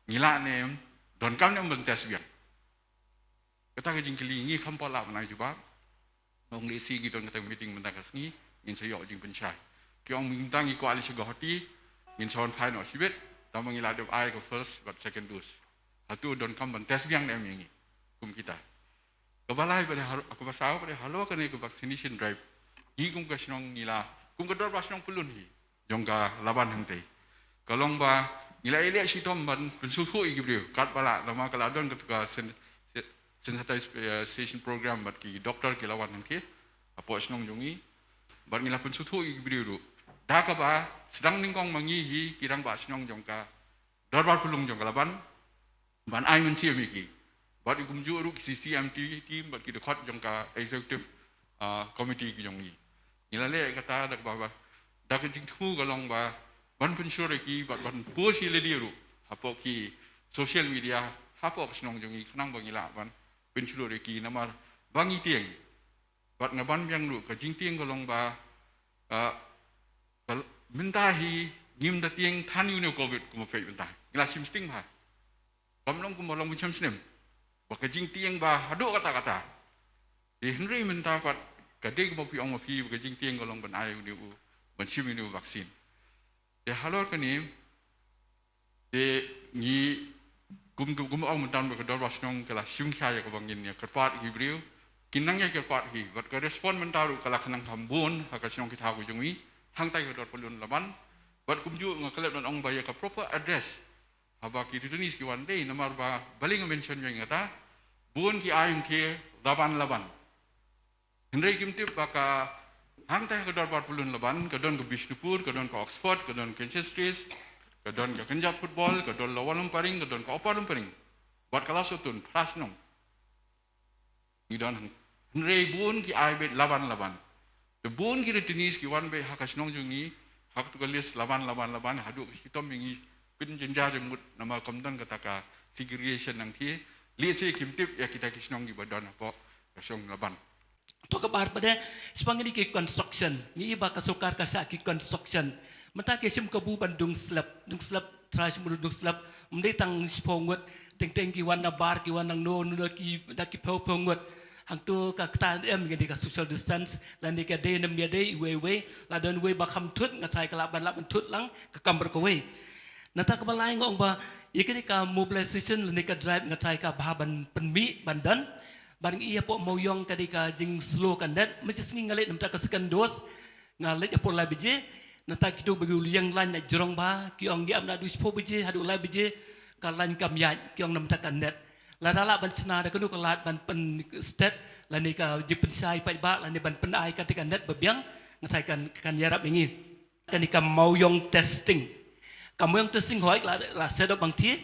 ngi lah ne em, donkam ne em ban test biang. Kata ka jingkylli ngi kham pat lah ban ai jubab. Ong lehse ngi don kata ka meeting mynta ka sngi, ngin sa ïoh jingpynshai. Ki ong mynta ngi kwah leit sha Guwahati, ngin sa wan phai noh shibit, tangba ngi la dep ai ka first bad second dose. Hato donkam ban test biang ne em ïa ngi kum kita. Kaba lai pat de hal-, kaba saw pat de halor kane ka vaccination drive, ngi kum ka shnong ngi la, kum ka dorbar shnong pyllun hi jong ka Laban hangtei. Ka long ba ngi la ïaleh shitom ban pynsngewthuh ïa ki briew katba lah, namar ka la don kata ka sen-, sensitization program bad ki doktor ki la wan hangtei hapoh shnong jong ngi. Bad ngi la pynsngewthuh ïa ki briew ruh da kaba sdang nyngkong ma ngi hi ki rangbah shnong jong ka dorbar pyllun jong ka Laban ban ai mynsiem ïa ki. Bad kumjuh ruh ki C C M T team bad ki dkhot jong ka executive, ah, committee ki jong ngi. Ngi la leh kata da kaba, da ka jingthmu ka long ba ban pynshlur ïa ki bad ban post ïa lade ruh hapoh ki social media hapoh ka shnong jong ngi khnang ba ngi lah ban pynshlur ïa ki namar ba ngi tieng. Bad nga ban biang ruh ka jingtieng ka long ba, ah, ka l-, mynta hi ngim da tieng than ïa une u covid kumba peit mynta. Ngi la shim sting bha. Kam long kumba long bun snem snem. Ba ka jingtieng ba haduh katta katta. Te hynrei mynta pat ka dei kumba phi ong ma phi ba ka jingtieng ka long ban ai une u, ban shim une u vaccine. Te halor kane, te ngi kum, kum, kum ong mynta ba ka dorbar shnong ka la shim khia ïa kaba ngin ïa kyrpad ïa ki briew. Kin nang ïa kyrpad hi, bad ka respond mynta ruh ka la khnang kham bun ha ka shnong ki thaw ka jong ngi, hangtai ka dorbar pyllun Laban. Bad kumjuh nga klet ban ong ba ïa ka proper address haba ki returnees ki wan dei, namar ba balei nga mention ïa kata, bun ki ai ong ki Laban Laban. Hynrei kim tip ba ka hangta ka dorbar pyllun Laban ka don ka Bishnupur, ka don ka Oxford, ka don ka Kensal Ris, ka don ka Kynjat Football, ka don Lower Lumparing, ka don ka Upper Lumparing. Bad ka la sutun phra shnong. Ngi don hang-, hynrei bun ki ai beit Laban Laban. Te bun ki returnees ki wan beit ha ka shnong jong ngi, ha katu ka list Laban Laban Laban, haduh ka shitom ïa ngi pynjynjar jingmut namar kam don kata ka segregation nangta. Lehse kim tip ïa kita ki shnong kiba don hapoh ka shnong Laban. To kaba ar pat de, shaphang kine ki construction, ngi i ba ka sorkar ka shah ki construction. Mynta ki shim kabu ban dung slab, dung slab, trai shim dung slab, ym dei tang shiphew ngut, teng teng ki wan na bar, ki wan nangno, nangno ki, da ki phew phew ngut. Hangto ka kata em ngi dei ka social distance, lane ka dei ne ym dei, iwei iwei, la don iwei ba kham thut, nga trai ka lah ban lah ban thut lang, ka kam bad kawei. Nangta kaba lai nga ong ba, ïa kane ka mobilization lane ka drive nga trai ka bha ban pynmih ban don. Bad ngi ïa pok Mawïong ka dei ka jing slow ka net, mynta sngi nga leit namar ka second dose, nga leit hapoh lai baje, nangta kito ba ki liang line na jrong bha, ki ong ngi ap naduh shiphew baje, haduh lai baje, ka line kam ïaid, ki ong namar ka net. Lada lah ban shna da kano ka lad ban pynstet lane ka jingpynshai paidbah lane ban pynai ka te ka net ba biang, nga tharai kan, kan ïarap ïa ngi. Kane ka Mawiong testing. Ka Mawiong testing hooid la, la set up bang thie.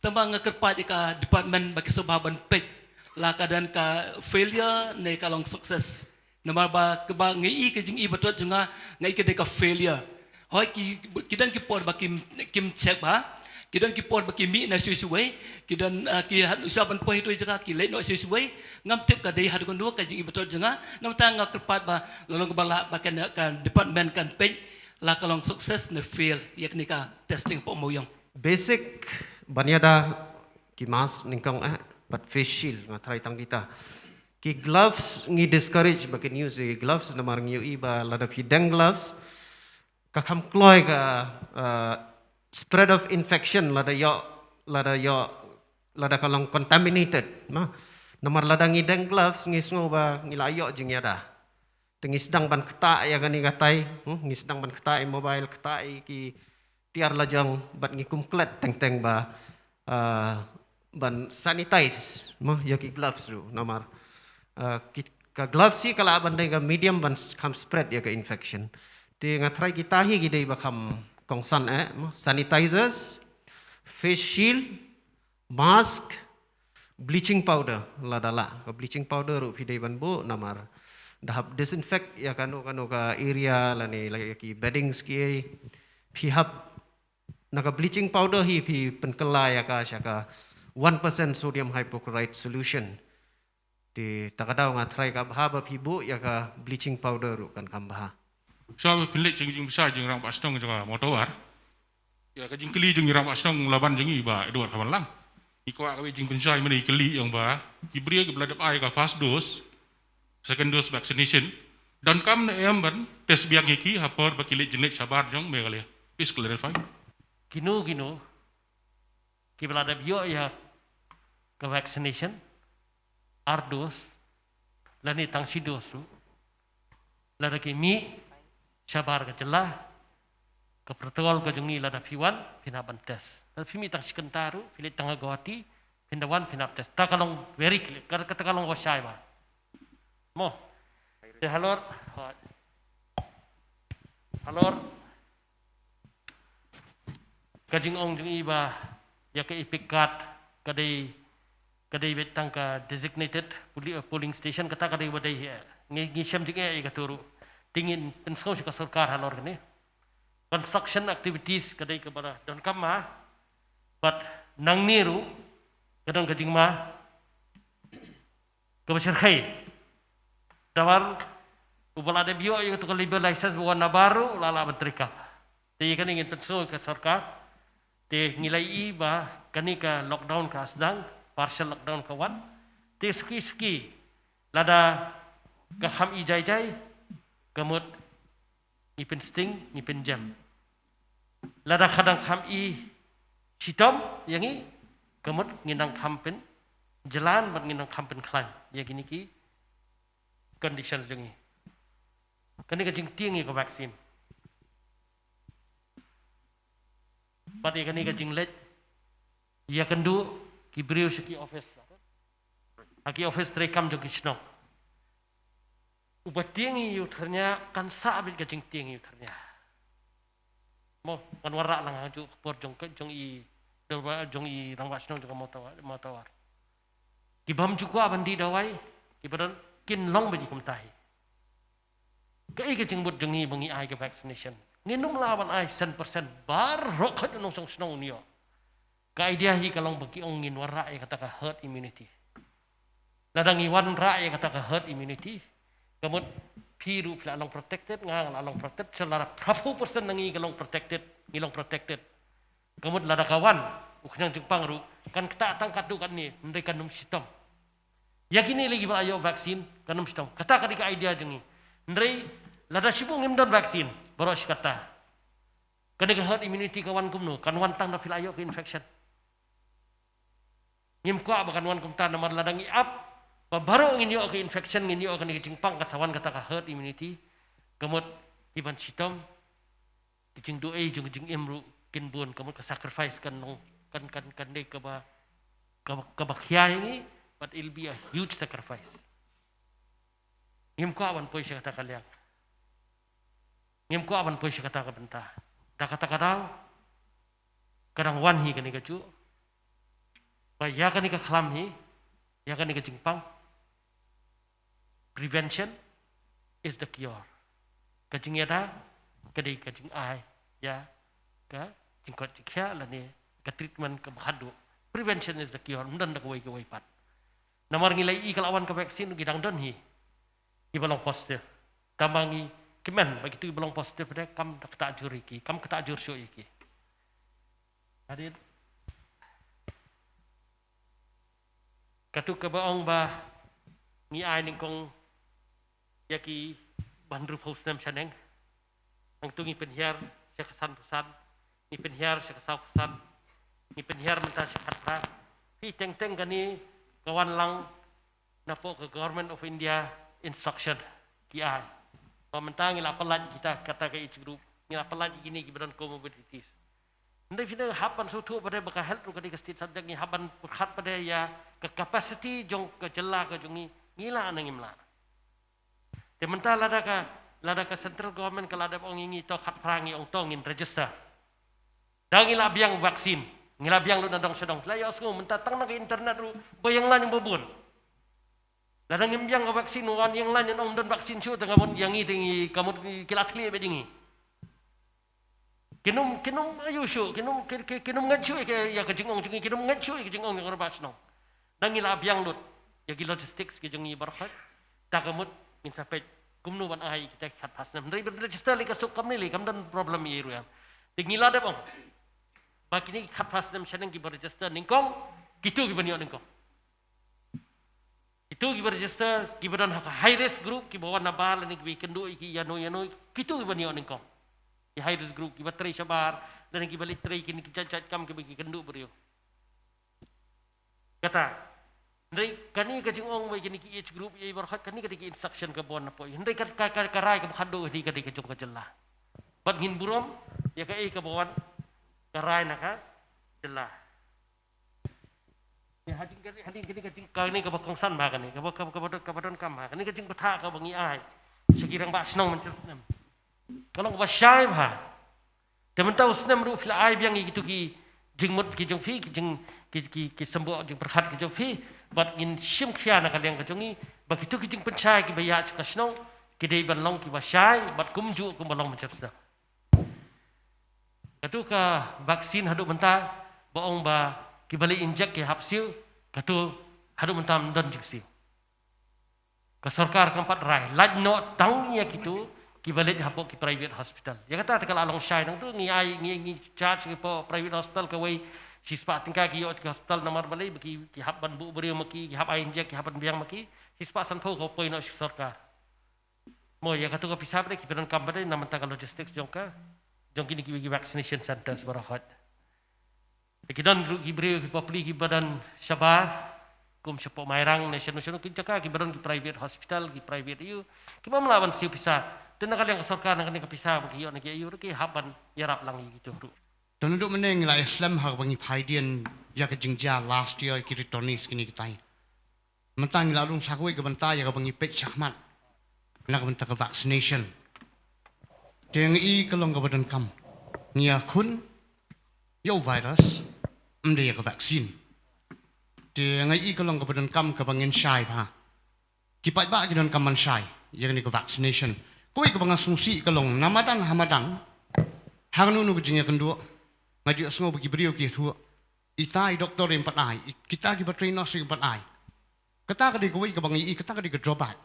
Tangba nga kyrpad ïa ka department ba ki sngewbha ban peit la ka don ka failure ne ka long success. Namar ba kaba nga i ka jing i ba tot jong nga, nga i ka dei ka failure. Hooid ki, ki don ki por ba kim, kim check ba. Ki don ki por ba ki mih na shuwa shuwa. Ki don, ah, ki hap shuwa ban poi ha tu jaka ki leit noh shuwa shuwa. Ngam tip ka dei haduh kano ka jing i ba tot jong nga. Namar ta nga kyrpad ba la long ba la ba kan, kan department kan peit la ka long success ne fail ïa kane ka testing hapoh Mawiong. Basic ban ïada ki mask nyngkong eh, bad face shield nga tharai tang kita. Ki gloves ngi discourage ba kin use ki gloves namar ngi ïohi ba lada phi deng gloves ka kham kloi ka, uh, spread of infection lada ïoh, lada ïoh, lada ka long contaminated. Namar lada ngi deng gloves ngi sngew ba ngi la ïoh jingïada. Te ngi sdang ban ktah ïa kane katai, hmm, ngi sdang ban ktah ïa mobile, ktah ïa ki tiar lajong bad ngi kum klet teng teng ba, ah, ban sanitize mo ïa ki gloves ruh namar, ah, ki, ka gloves hi ka lah ban dei ka medium ban s-, kham spread ïa ka infection. Te nga tharai kita hi ki dei ba kham kongsan eh mo sanitizers, face shield, mask, bleaching powder, lada lah ka bleaching powder ruh phi dei ban buh namar da hap disinfect ïa kano kano ka area lane la ïa ki beddings ki ei. Phi hap na ka bleaching powder hi phi pynkylla ïa ka sha ka one percent sodium hypochlorite solution. Te ta ka daw nga tharai ka bha ba phi buh ïa ka bleaching powder ruh kan kham bha. Shuwa ba phin leit sha ka jingpynshai jong i rangbah shnong jong ka Mawtawar. Ïa ka jingkylli jong i rangbah shnong Laban jong i Bah Edward Kharwanlang. Ngi kwah kawei jingpynshai mynne i kylli ïa u Bah. Ki briew kiba la dep ai ka first dose, second dose vaccination, donkam ne em ban test biang ïa ki ha por ba ki leit jingïaleit shabar jong Meghalaya? Please clarify. Kino kino kiba la dep ïoh ïa ka vaccination ar dose lane tang shi dose ruh, lada ki mih shabar ka jylla, ka protocol ka jong ngi lada phi wan phin hap ban test. Lada phi mih tang shi kynta ruh, phi leit tang ha Guwahati, phin da wan phin hap test. Ta ka long very clear, ka, kata ka long ka shai ba mo. Te halor, halor ka jingong jong i ba ïa ka EPIC card ka dei, ka dei beit tang ka designated poli-, uh, polling station, kata ka dei ba dei hi. Ngi, ngi shem jingeh ïa kato ruh. Te ngin pynsngew sha ka sorkar halor kane. Construction activities ka dei kaba donkam ma, bad nangne ruh ka don ka jingma kaba shyrkhei. Namar uba la dep ïoh ïa kato ka labour license ba wan nabar ruh la lah ban treikam. Te ïa kane ngin pynsngew ka sorkar. Te ngi la ïohi ba kane ka lockdown ka sdang, partial lockdown ka wan. Te suki suki lada ka kham i jai jai, ka mut ngi pynsting, ngi pynjem. Lada ka dang kham i shitom ïa ngi, ka mut ngi dang kham pynjlan bad ngi dang kham pynkhlaiñ ïa kine ki conditions jong ngi. Kane ka jingtieng ïa ka vaccine. Bad ïa kane ka jingleit ïakynduh ki briew sha ki office, ha ki office treikam jong ki shnong. Uba tieng ïa u thyrnia kan sah beit ka jingtieng ïa u thyrnia. Mo, ngan wanrah lang ha juh ka por jong ka, jong i, jong i rangbah shnong jong ka Mawtawar, Mawtawar. Ki bym ju kwah ban dih dawai, kiba don kin long beit kumta hi. Kaei ka jingmut jong ngi ba ngi ai ka vaccination? Ngin ym lah ban ai san percent baroh khoit u nongshong shnong un ïoh. Ka idea hi ka long ba ki ong ngin wanrah ïa kata ka herd immunity. Lada ngi wanrah ïa kata ka herd immunity, ka mut phi ruh phi la long protected, nga nga la long protected, sa lada phra phew percent na ngi ka long protected, ngi long protected. Ka mut lada ka wan u khñiang jingpang ruh kan ktah tang katto katne, hynrei kan ym shitom. Ïa kine lei kiba la ïoh vaccine kan ym shitom. Kata ka dei ka idea jong ngi. Hynrei lada shibun ngim don vaccine, baroh shi katta. Kane ka herd immunity ka wan kumno? Kan wan tang da phi la ïoh ka infection. Ngim kwah ba kan wan kumta namar lada ngi ap ba baroh ngin ïoh ka infection, ngin ïoh kane ka jingpang, kan sa wan kata ka herd immunity. Ka mut ki ban shitom, ki jingduwai jong ka jingim ruh kin bun, ka mut ka sacrifice kan long, kan, kan, kan dei kaba kaba, kaba khia ïa ngi, but it'll be a huge sacrifice. Ngim kwah ban poi sha kata ka liang. Ngim kwah ban poi sha kata ka bynta. Da kata ka daw, ka dang wan hi kane kajuh. Ba ïa kane ka khlam hi, ïa kane ka jingpang. Prevention is the cure. Ka jingïada ka dei ka jingai ïa ka jingkoit jingkhiah lane ka treatment kaba khatduh. Prevention is the cure. Ym don da kawei kawei pat. Namar ngi la ïohi ka la wan ka vaccine, ki dang don hi kiba long positive. Tangba ngi kmen ba kito kiba long positive de kam da ktah jur ïa ki, kam ktah jur shuh ïa ki. Hadien Katu kaba ong ba ngi ai nyngkong ïa kiba hynriewphew snem shaneng. Hangtu ngi pynhiar sha ka sanphew san, ngi pynhiar sha ka sawphew san, ngi pynhiar mynta sha ka khatphra. Phi, teng teng kane ka wan lang napoh ka Government of India instruction ki ai. Ba mynta ngi la pyllait kita, kata ka age group, ngi la pyllait kine kiba don comorbidities. Hynrei phi hap ban sngewthuh pat de ba ka health ruh ka dei ka state subject, ngi hap ban pyrkhat pat de ïa ka capacity jong ka jylla ka jong ngi, ngi lah ne ngim lah. Te mynta lada ka, lada ka central government ka la dep ong ïa ngi to khatphra, ngi ong to ngin register. Da ngi la biang vaccine, ngi la biang lut na dong sha dong. La ïohsngew mynta tang na ka internet ruh ba ïeng line ba bun. Lada ngim biang ka vaccine, wan ïeng line, ong don vaccine shuh, tang ka mut ïa ngi te ngi, ka mut ki la thli bad ïa ngi. Kin ym, kin ym aiu shuh, kin ym, kin, kin, kin ym ngeit shuh ïa ka, ïa ka jingong jong ngi, kin ym ngeit shuh ïa ka jingong jong ka rangbah shnong. Da ngi la biang lut ïa ki logistics ki jong ngi baroh khoit. Da ka mut ngin sa peit kumno ban ai kita ki khatphra snem. Hynrei ban register lei ka suk, kam ne lei, kam don problem ïa ruh ïa. Te ngi la dep ong ba kine ki khatphra snem shaneng kiba register nyngkong, kito kiban ïoh nyngkong. Kito kiba register, kiba don ha ka high risk group, kiba wan nabar lane kiba ïakynduh ïa ki ïano ïano, kito kiban ïoh nyngkong. Ki high risk group, kiba trei shabar lane kiba leit trei kine ki jait jait kam, kiba ïakynduh briew. Kata. Hynrei kane ka jingong ba kine ki age group ïa baroh khoit, kane ka dei ki instruction kaba wan napoh. Hynrei ka, ka, ka, ka rai kaba khatduh ka dei, ka dei ka jong ka jylla. Bad ngin burom ïa kaei kaba wan ka rai na ka jylla. Ïa, ha jing kane, ha jing kane ka jing, kane kaba kongsan bha kane, kaba, kaba, kaba don, kaba donkam bha kane ka jingbthah kaba ngi ai sha ki rangbah shnong mynta snem. Ka long kaba shai bha. Te mynta u snem ruh phi la ai biang ïa kito ki jingmut ki jong phi, ki jing, ki, ki, ki symboh jingpyrkhat ki jong phi. Bad ngin shim khia na ka liang ka jong ngi ba kito ki jingpynshai kiba ïaid sha ka shnong ki dei ban long kiba shai bad kumjuh kumba long mynta snem. Katu ka vaccine haduh mynta ba ong ba kiba leit inject ki hap siew, katu haduh mynta ym don jingsiew. Ka sorkar kam pat rai, lait noh tang ïa kito kiba leit hapoh ki private hospital. Ïa kata te ka la long shai, nangtu ngi ai, ngi, ngi charge ki hapoh private hospital kawei shispah tyngka ki ïoh ki hospital, namar balei ba ki, ki hap ban buh briew ma ki, ki hap ai inject, ki hap ban biang ma ki, shispah sanphew ka poi noh sha sorkar. Mo, ïa katu ka pisa pat de kiba donkam pat de na bynta ka logistics jong ka, jong kine ki, ki vaccination centers baroh khoit. Ki don ruh ki briew ki bapli kiba don shabar, kum shapoh Mairang ne shano shano ki jaka kiba don ki private hospital, ki private ïu, kiba ym lah ban siew pisa. Te na ka liang ka sorkar na kane ka pisa ba ki ïoh na ki ïu ruh ki hap ban ïarap lang ïa kitu ruh. Te naduh mynne ngi la ïaslem ha kaba ngi phai dien ïa ka jingjia last year ki returnees kine kitai. Mynta ngi la rung sa kawei ka bynta ïa kaba ngi peit shakhmat na ka bynta ka vaccination. Te ngi i ka long kaba donkam, ngi ïakhun ïa u virus, ym dei ïa ka vaccine. Te ngi i ka long kaba donkam kaba ngin shai bha. Ki paidbah ki donkam ban shai ïa kane ka vaccination. Kawei kaba nga sngewsih ka long na madan ha madan, ha kano kano ka jingïakynduh, nga ju ïohsngew ba ki briew ki ïathuh, ita i doktor im pat ai, i, kita kiba trei nurse im pat ai. Kata ka dei kawei kaba ngi i, kata ka dei ka drawback.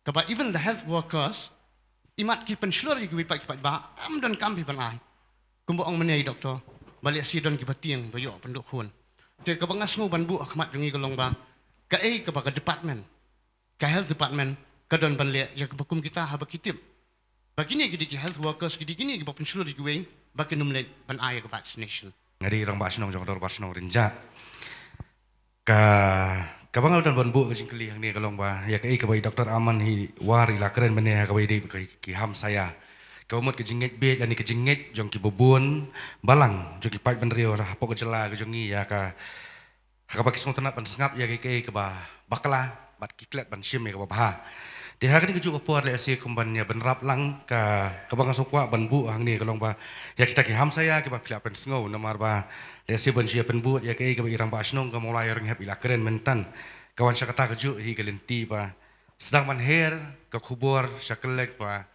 Kaba even the health workers, imat ki pynshlur ïa kiwei pat ki paidbah, ym donkam phi ban ai. Kumba ong mynne i doktor, ba lehse don kiba tieng ba ïoh pynduh khun. Te kaba nga sngew ban buh ha khmat jong ngi ka long ba kaei kaba ka department, ka health department ka don ban leh ïa kaba kum kita haba ki tip ba kine ki dei ki health workers, ki dei kine kiba pynshlur ïa kiwei, ba kin ym leit ban ai ïa ka vaccination. Nga dei rangbah shnong jong ka Dorbar Shnong Rynjah. Ka, kaba nga la don ban buh ka jingkylli hangne ka long ba ïa kaei kaba i Doktor Aman hi War i la kren mynne ha kaba ïadei bad ki hamsaia. Kaba mut ka jingngeit beit lane ka jingngeit jong kiba bun balang jong ki paidbynriew hapoh ka jylla ka jong ngi ïa ka ha kaba ki sngewtynnat ban sngap ïa kiei kiei kiba bakla bad ki klet ban shim ïa kaba bha. Te ha kane kajuh ka por lehse kum ban ïa bynrap lang ka, kaba nga sngewkwah ban buh hangne ka long ba ïa kita ki hamsaïa kiba phi lah pynsngew namar ba lehse ban shu ïa pynbud ïa kiei kiba i Rangbah Shnong ka Mawlai Ïaringhet i la kren mynta, ka wan sha kata kajuh hi ka lynti ba sdang ban her ka khubor sha kylleng ba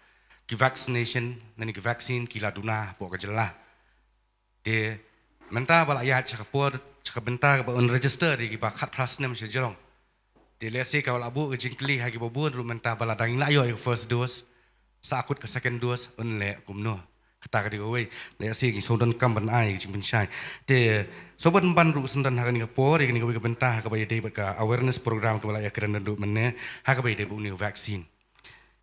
ki vaccination lane ki vaccine ki la duna hapoh ka jylla. Te mynta ba la ïaid sha ka por, sha ka bynta kaba un register ïa kiba khatphra snem sha jrong. Te lehse kaba la buh ka jingkylli ha kiba bun ruh mynta ba la dang ïa la ïoh ïa ka first dose, sa kut ka second dose un leh kumno. Kata ka dei kawei, lehse ngi sngewdonkam ban ai ka jingpynshai. Te sngewbha ban ruh sngewdon ha kane ka por ïa kane kawei ka bynta ha kaba ïadei bad ka awareness program kaba la ïakren naduh mynne ha kaba ïadei bad une u vaccine.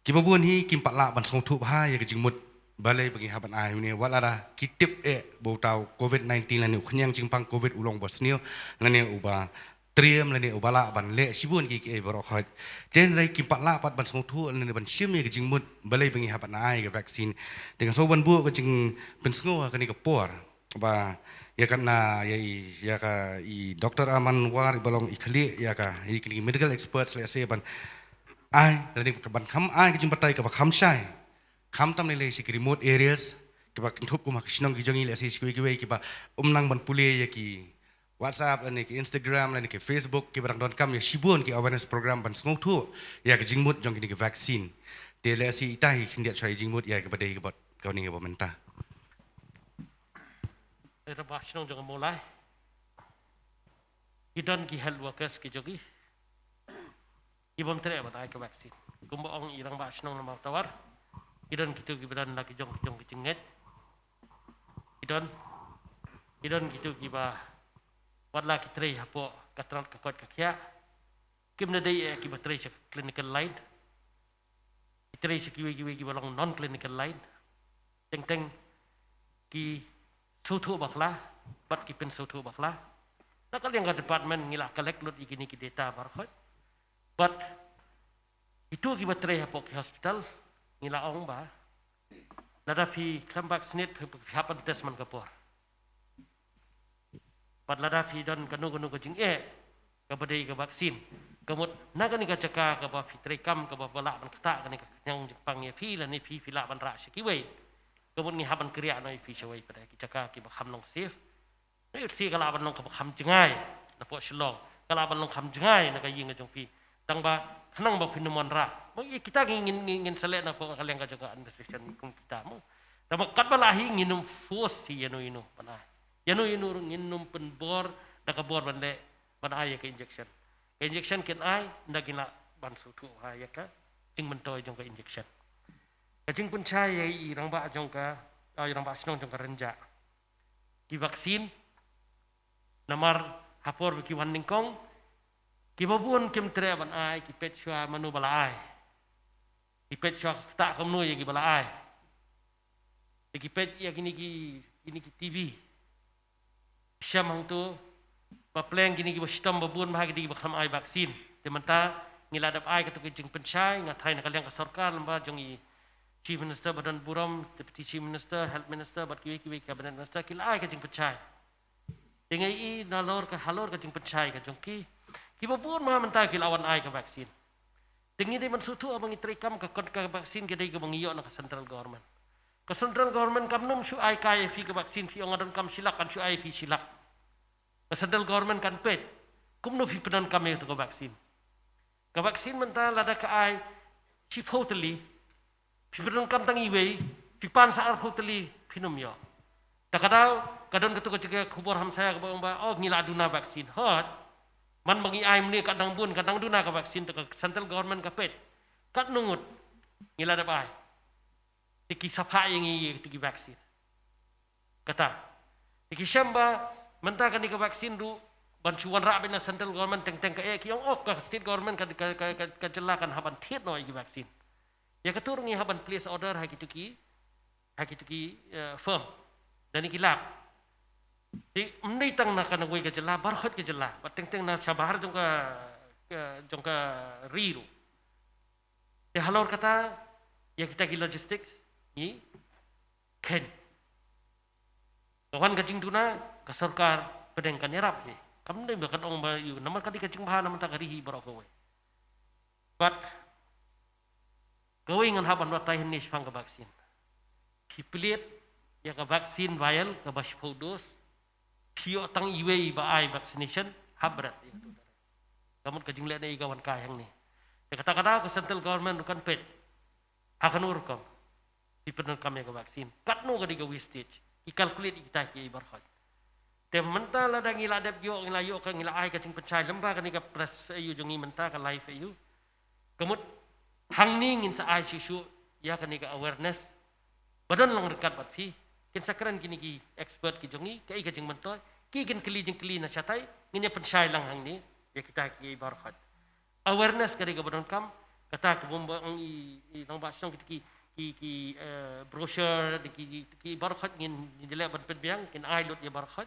Kiba bun hi kim pat lah ban sngewthuh bha ïa ka jingmut balei ba ngi hap ban ai une, wat lada ki tip eh ba uta u covid nineteen lane u khñiang jingpang covid u long ba sniew lane uba triem lane uba lah ban leh shibun kiei kiei baroh khoit. Te hynrei kim pat lah pat ban sngewthuh lane ban shim ïa ka jingmut balei ba ngi hap ban ai ka vaccine. Te nga sngewbha ban buh ka jingpynsngew ha kane ka por ba ïa ka na ïa i, ïa ka i Doctor Aman War iba long i khlieh ïa ka i kine ki medical experts lehse ban ai lane ban kham ai ka jingbatai kaba kham shai. Khamtam lei lei sha ki remote areas kiba kynthup kum ha ki shnong ki jong ngi lehse sha kiwei kiwei kiba um nang ban pule ïa ki WhatsApp lane ki Instagram lane ki Facebook kiba dang donkam ïa shibun ki awareness program ban sngewthuh ïa ka jingmut jong kine ki vaccine. Te lehse ita hi khyndiat shuwa ïa jingmut ïa kaba dei kaba kane kaba mynta. Ïa Rangbah Shnong jong ka Mawlai, ki don ki health workers ki jong ngi ki bym treh ban ai ka vaccine. Kumba ong i Rangbah Shnong na Mawtawar, ki don kito kiba don la ki jong ki jong ki jingngeit. Ki don, ki don kito kiba wat la ki trei hapoh ka tnat ka koit ka khiah. Kim da dei eh kiba trei sha clinical line. Ki trei sha kiwei kiwei kiba long non clinical line. Teng teng ki sngewthuh bakla bad ki pynsngewthuh bakla. Na ka liang ka department ngi la collect lut ïa kine ki data baroh khoit. Bad kito kiba trei hapoh ki hospital ngi la ong ba lada phi khlem vaccinate phi, phi hap ban test man ka por. Bad lada phi don kano kano ka jingeh kaba dei ka vaccine, ka mut na kane ka jaka kaba phi trei kam kaba ba lah ban ktah kane ka khñiang jingpang ïa phi lane phi phi lah ban rah sha kiwei, ka mut ngi hap ban kyrïah noh ïa phi shawei pat ki jaka kiba kham long safe. Ngi ïohi ka lah ban long kaba kham jngai na poh Shillong, ka lah ban long kham jngai na ka ïing ka jong phi. Tang ba khnang ba phin ym wanrah. Mo ïa kita ngin, ngin, ngin sa leh na poh ka liang ka jong ka administration kum kita mo. Tang ba katba lah hi ngin ym force hi ïano ïano ban ai. Ïano ïano ruh ngin ym pynbor da ka bor ban leh ban ai ïa ka injection. Ka injection kin ai ynda kin lah ban sngewthuh ha ïa ka jingmyntoi jong ka injection. Ka jingpynshai ïa i rangbah jong ka, ah, i rangbah shnong jong ka Rynjah. Ki vaccine namar ha por ba ki wan nyngkong kiba bun kim treh ban ai, ki peit shuwa mano ba la ai. Ki peit shuwa ktah kumno ïa kiba la ai. Te ki peit ïa kine ki, kine ki T V. Shem hangto ba pleng kine kiba shitom ba bun bha ki dei kiba khlem ai vaccine. Te mynta ngi la dep ai kato ka jingpynshai, nga tharai na ka liang ka sorkar lem bad jong i Chief Minister ba don burom, Deputy Chief Minister, Health Minister bad kiwei kiwei Cabinet Minister ki la ai ka jingpynshai. Te nga ïohi nalor ka, halor ka jingpynshai ka jong ki, kiba bun bha mynta ki la wan ai ka vaccine. Te ngi dei ban sngewthuh haba ngi trei kam ka, ka, ka vaccine ka dei kaba ngi ïoh na ka central government. Ka central government kam nym shu ai kai ïa phi ka vaccine, phi ong nga donkam shi lak, kan shu ai ïa phi shi lak. Ka central government kan peit kumno phi pyndonkam ïa kato ka vaccine. Ka vaccine mynta lada ka ai shiphew tylli, phi pyndonkam tang iwei, phi pan sa arphew tylli, phin ym ïoh. Ta ka daw ka don kato ka jingkhubor hamsaïa kaba ong ba, oh, ngi la duna vaccine. Hooid, man ba ngi ai mynne ka dang bun, ka dang duna ka vaccine, te ka central government ka peit katno ngut ngi la dep ai. Te ki sa phah ïa ngi ïa kito ki vaccine. Kata. Te ki shem ba mynta kane ka vaccine ruh ban shu wanrah beit na central government teng teng ka eh, ki ong, oh, ka state government ka, ka, ka, ka, ka jylla kan hap ban thied noh ïa ki vaccine. Ïa kato ruh ngi hap ban place order ha kito ki, ha kito ki, eh, firm. Da kine ki lab. Te ym dei tang na ka, na kawei ka jylla, baroh ka jylla. Bad teng teng na shabar jong ka, ka, jong ka ri ruh. Te halor kata, ïa kita ki logistics ngi kheiñ. Ka wan ka jingduna, ka sorkar pdeng kan ïarap hi. Kam dei ba kan ong ba ïa u, namar ka dei ka jingbha namar ta ka ri hi baroh kawei. Bad kawei ngan hap ban batai hangne shaphang ka vaccine. Phi plie ïa ka vaccine vial kaba shiphew dose, phi ïoh tang iwei ba ai vaccination, hap bret ïa ka tu. Ka mut ka jingleh ne ïa ka wan kai hangne. Te kata ka daw ka central government ruh kan peit ha kano rukom. Phi pyndonkam ïa ka vaccine. Katno ka dei ka wastage. Ki calculate ïa kita kiei baroh. Te mynta lada ngi la dep ïoh, ngi la ïoh ka, ngi la ai ka jingpynshai lyngba kane ka press aïu jong ngi mynta, ka live aïu. Ka mut hangne ngin sa ai shuh shuh ïa kane ka awareness. Ba don lang ryngkat bad phi. Kin sa kren kine ki expert ki jong ngi, kaei ka jingmyntoi. Ki kin kylli jingkylli na shatai, ngin ïa pynshai lang hangne ïa kita kiei baroh. Awareness ka dei kaba donkam, kata ka bym ba ong i, i nongbah shnong ki, ki, ki, ki, eh, brochure, ki, ki, ki baroh ngin, ngin leh ban pynbiang, kin ai lut ïa baroh.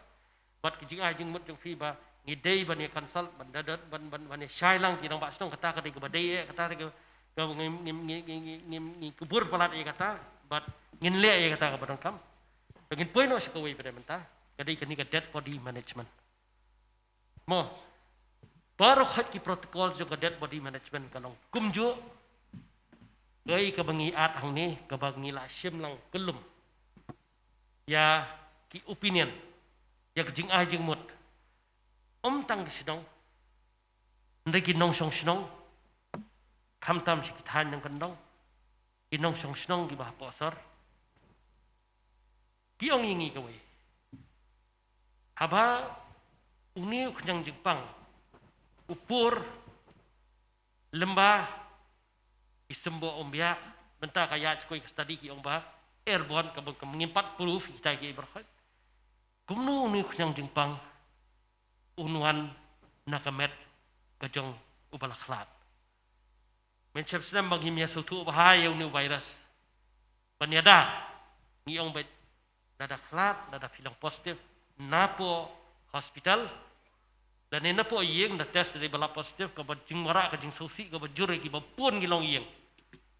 Bad ki jingai jingmut jong phi ba ngi dei ban ïa consult, ban da, da, ban, ban, ban ïa shai lang ki nongbah shnong, kata ka dei kaba dei, eh, kata ka dei kaba ngi, ngi, ngi kubur palat ïa kata, bad ngin leh ïa kata kaba donkam. Ngin poi noh sha kawei pat mynta, ka dei kane ka dead body management. Mo, baroh ki protocol jong ka dead body management ka long kumjuh. Kaei kaba ngi ïohi hangne, kaba ngi la shim lang kyllum ïa ki opinion, ïa ka jingai jingmut, ym tang ki shnong, hynrei ki nongshong shnong, khamtam sha ki thaiñ nongkyndong, ki nongshong shnong kiba hapoh sor. Ki ong ïa ngi kawei, haba une u khñiang jingpang u pur lyngba i symboh umbiah, mynta ka ïa shkoi ka study ki ong ba airborne, kaba ngim pat proof kita kiei baroh. Kumno une u khñiang jingpang un wan na ka met ka jong uba la khlad? Mynshem snem ba ngim ïa sngewthuh bha ïa une u virus. Ban ïada, ngi ong beit, lada khlad, lada phi long positive napoh hospital, lane napoh ïing, da test dei ba la positive, kaba jingmareh, ka jingsngewsih kaba jur ïa kiba bun ngi long ïing,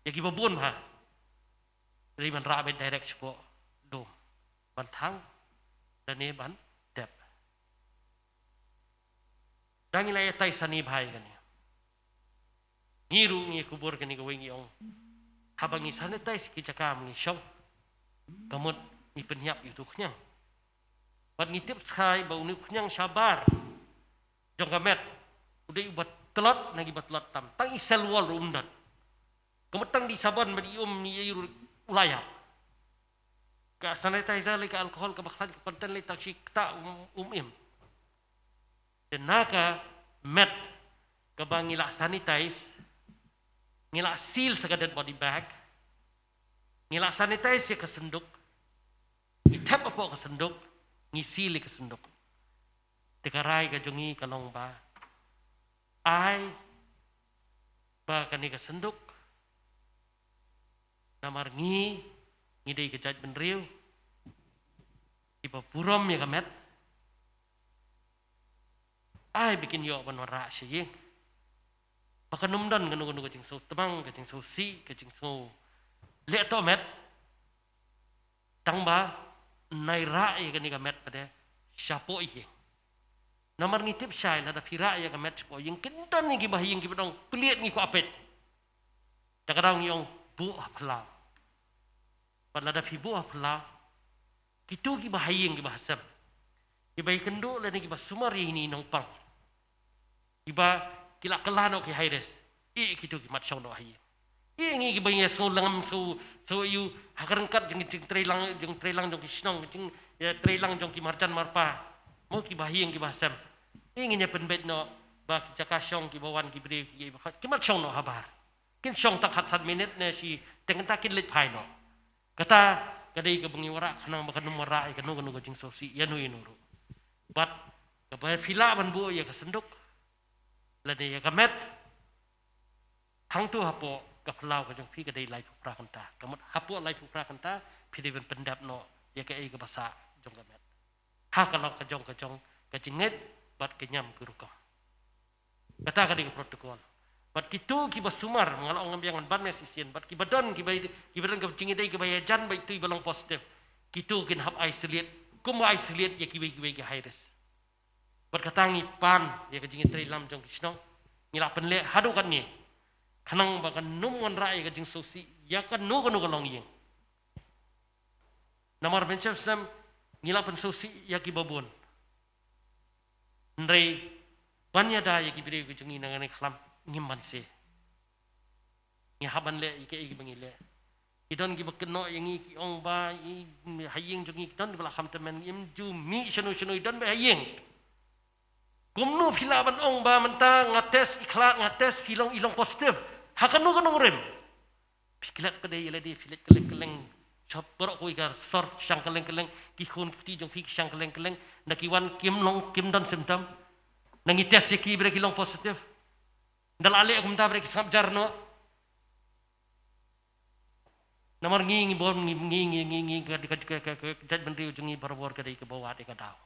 ïa kiba bun ha. Dei ban rah beit direct shapoh dum ban thang, lane ban dep. Da ngi la ïa tai sani bha ïa kane. Ngi ruh ngi kubur kane kawei, ngi ong, haba ngi sanitize ki jaka ba ngi shong, ka mut ngi pynïap ïa utu u khñiang. Bad ngi tip shai ba une u khñiang shabar jong ka met u dei uba tlot na kiba tlot tam. Tang i cell wall ruh um don. Ka mut tang da i sabon bad i um, i ei ruh u la ïap. Ka sanitizer lei, ka alcohol kaba khlaiñ, ka content lei, tang shi ktah um, um im. Te na ka met kaba ngi la sanitize, ngi la seal sa ka dead body bag, ngi la sanitize ïa ka synduk, ngi thep hapoh ka synduk, ngi seal ïa ka synduk. Te ka rai ka jong ngi ka long ba ai ba kane ka synduk, namar ngi, ngi dei ka jaitbynriew kiba burom ïa ka met. Ai ba kin ïoh ban wanrah sha ïing. Ba kan ym don kano kano ka jingsngewtmang, ka jingsngewsih, ka jingsngew leh tohmet. Tang ba nai rah ïa kane ka met pat shapoh ïing. Namar ngi tip shai lada phi rah ïa ka met shapoh ïing, kin don ïa kiba ha ïing kiba ong, plie, ngi kwah peit. Da ka daw ngi ong buh ha phyllaw. Bad lada phi buh ha phyllaw, kito kiba ha ïing kiba ha sem, kiba ïakynduh lane kiba sumar ïa ine i nongpang, kiba ki la kylla noh ki high risk, ïa kito ki mat shong noh ha ïing. Ïa ngi kiba ïa sngew langam, sngew, sngew ïa u ha ka ryngkat jong, jong treilang, jong treilang jong ki shnong, jong, ïa, treilang jong ki marjan marpa, mo, kiba ha ïing kiba ha sem. Ïa ngin ïa pynbeit noh ba ki jaka shong kiba wan ki briew ki, ki mat shong noh habar. Kin shong tang khatsan minit ne shi teng, kata kin leit phai noh. Kata ka dei kaba ngi wanrah khnang ba kan ym wanrah ïa kano kano ka jingsngewsih ïa no ïa no ruh. Bad kaba phi lah ban buh ïa ka synduk lane ïa ka met, hangto hapoh ka phyllaw ka jong phi ka dei laiphew phra kynta. Ka mut hapoh laiphew phra kynta phi dei ban pyndep noh ïa kaei kaba sah jong ka met ha ka lok ka jong, ka jong ka jingngeit bad ka niam ka rukom. Kata ka dei ka protocol. Bad kito kiba sumar, nga la ong, ngam biang, ngan ban mih shisien, bad kiba don, kiba, kiba don ka jingïadei kaba ïajan bad ito iba long positive, kito kin hap isolate, kumba isolate ïa kiwei kiwei ki high risk. Bad kata ngi pan ïa ka jingïatreilang jong ki shnong, ngi la pynleh haduh katne, khnang ba kan ym wanrah ïa ka jingsngewsih ïa kano kano ka longïing. Namar mynshwa snem ngi la pynsngewsih ïa kiba bun. Hynrei ban ïada ïa ki briew ki jong ngi na kane ka khlam ngim banse. Ngi hap ban leh ïa kiei kiba ngi leh. Ki don kiba kynnoh ïa ngi, ki ong ba i ha ïing jong ngi ki don kiba la kham tymmen, ngim ju mih shano shano, i don beit ha ïing. Kumno phi lah ban ong ba mynta nga test i khlad, nga test phi long, i long positive? Ha kano kano rim? Phi klet pat de ïa lade, phi leit kylleng kylleng shop baroh kawei ka sor, shang kylleng kylleng, ki khun ki kti jong phi ki shang kylleng kylleng, na ki wan kim long, kim don symptom. Na ngi test ïa ki, brei ki long positive. Nda la leh kumta brei ki sngap jar noh. Namar ngi, ngi bor, ngi, ngi, ngi, ngi, ngi, ka, ka, ka, ka, ka jaitbynriew jong ngi barabor ka dei kaba wad ïa ka daw.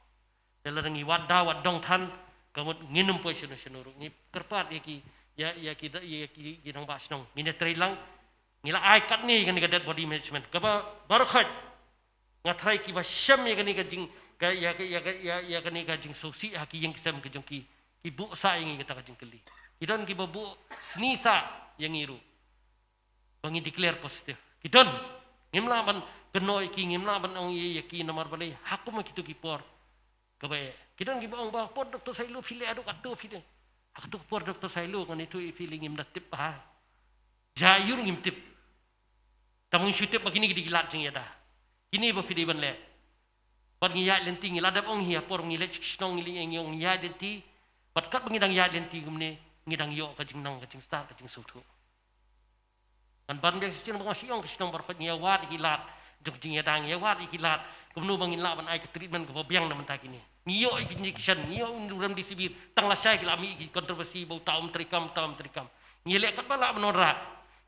Te lada ngi wad daw, wad dong than, ka mut ngin ym poi shano shano ruh. Ngi kyrpad ïa ki, ïa, ïa ki, ïa ki, ki nongbah shnong. Ngin ïatreilang, ngi la ai katne ïa kane ka dead body management. Kaba, baroh khoit nga tharai kiba shem ïa kane ka jing, ka, ïa, ka, ïa, ka, ïa, ïa kane ka jingsngewsih ha ki ïing ki sem ki jong ki, ki buh sah ïa ngi kata ka jingkylli. Ki don kiba buh sni sah ïa ngi ruh ba ngi declare positive. Ki don, ngim lah ban kynnoh ïa ki, ngim lah ban ong ïa, ïa ki, namar balei, ha kum kito ki por kaba eh. Ki don kiba ong ba por Doctor Sailo phi leh haduh katto phi leh. Ha kato ka por Doctor Sailo ngan ïathuh ïa phi lei ngim da tip ha. Jia aiu ruh ngim tip. Tang ngi shu tip ba kine ki dei ki lad jingïada. Kine ba phi dei ban leh. Bad ngi ïaid lynti, ngi la dep ong hi ha por ngi leit sha ki shnong, ngi leit, ngi ong ngi ïaid lynti. Bad katba ngi dang ïaid lynti kumne, ngi dang ïoh ka jingnang, ka jingstad, ka jingsngewthuh. Ngan ban biang shisien ba nga shu ong, ki shnong baroh ngi ïa wad ïa ki lad jong ka jingïada, ngi ïa wad ïa ki lad kumno ba ngin lah ban ai ka treatment kaba biang na bynta kine. Ngi ïoh ïa ki injection, ngi ïoh ïa u remdesivir, tang lashai ki la mih ïa ki controversy ba uta um treikam, uta um treikam. Ngi leh katba lah ban wanrah.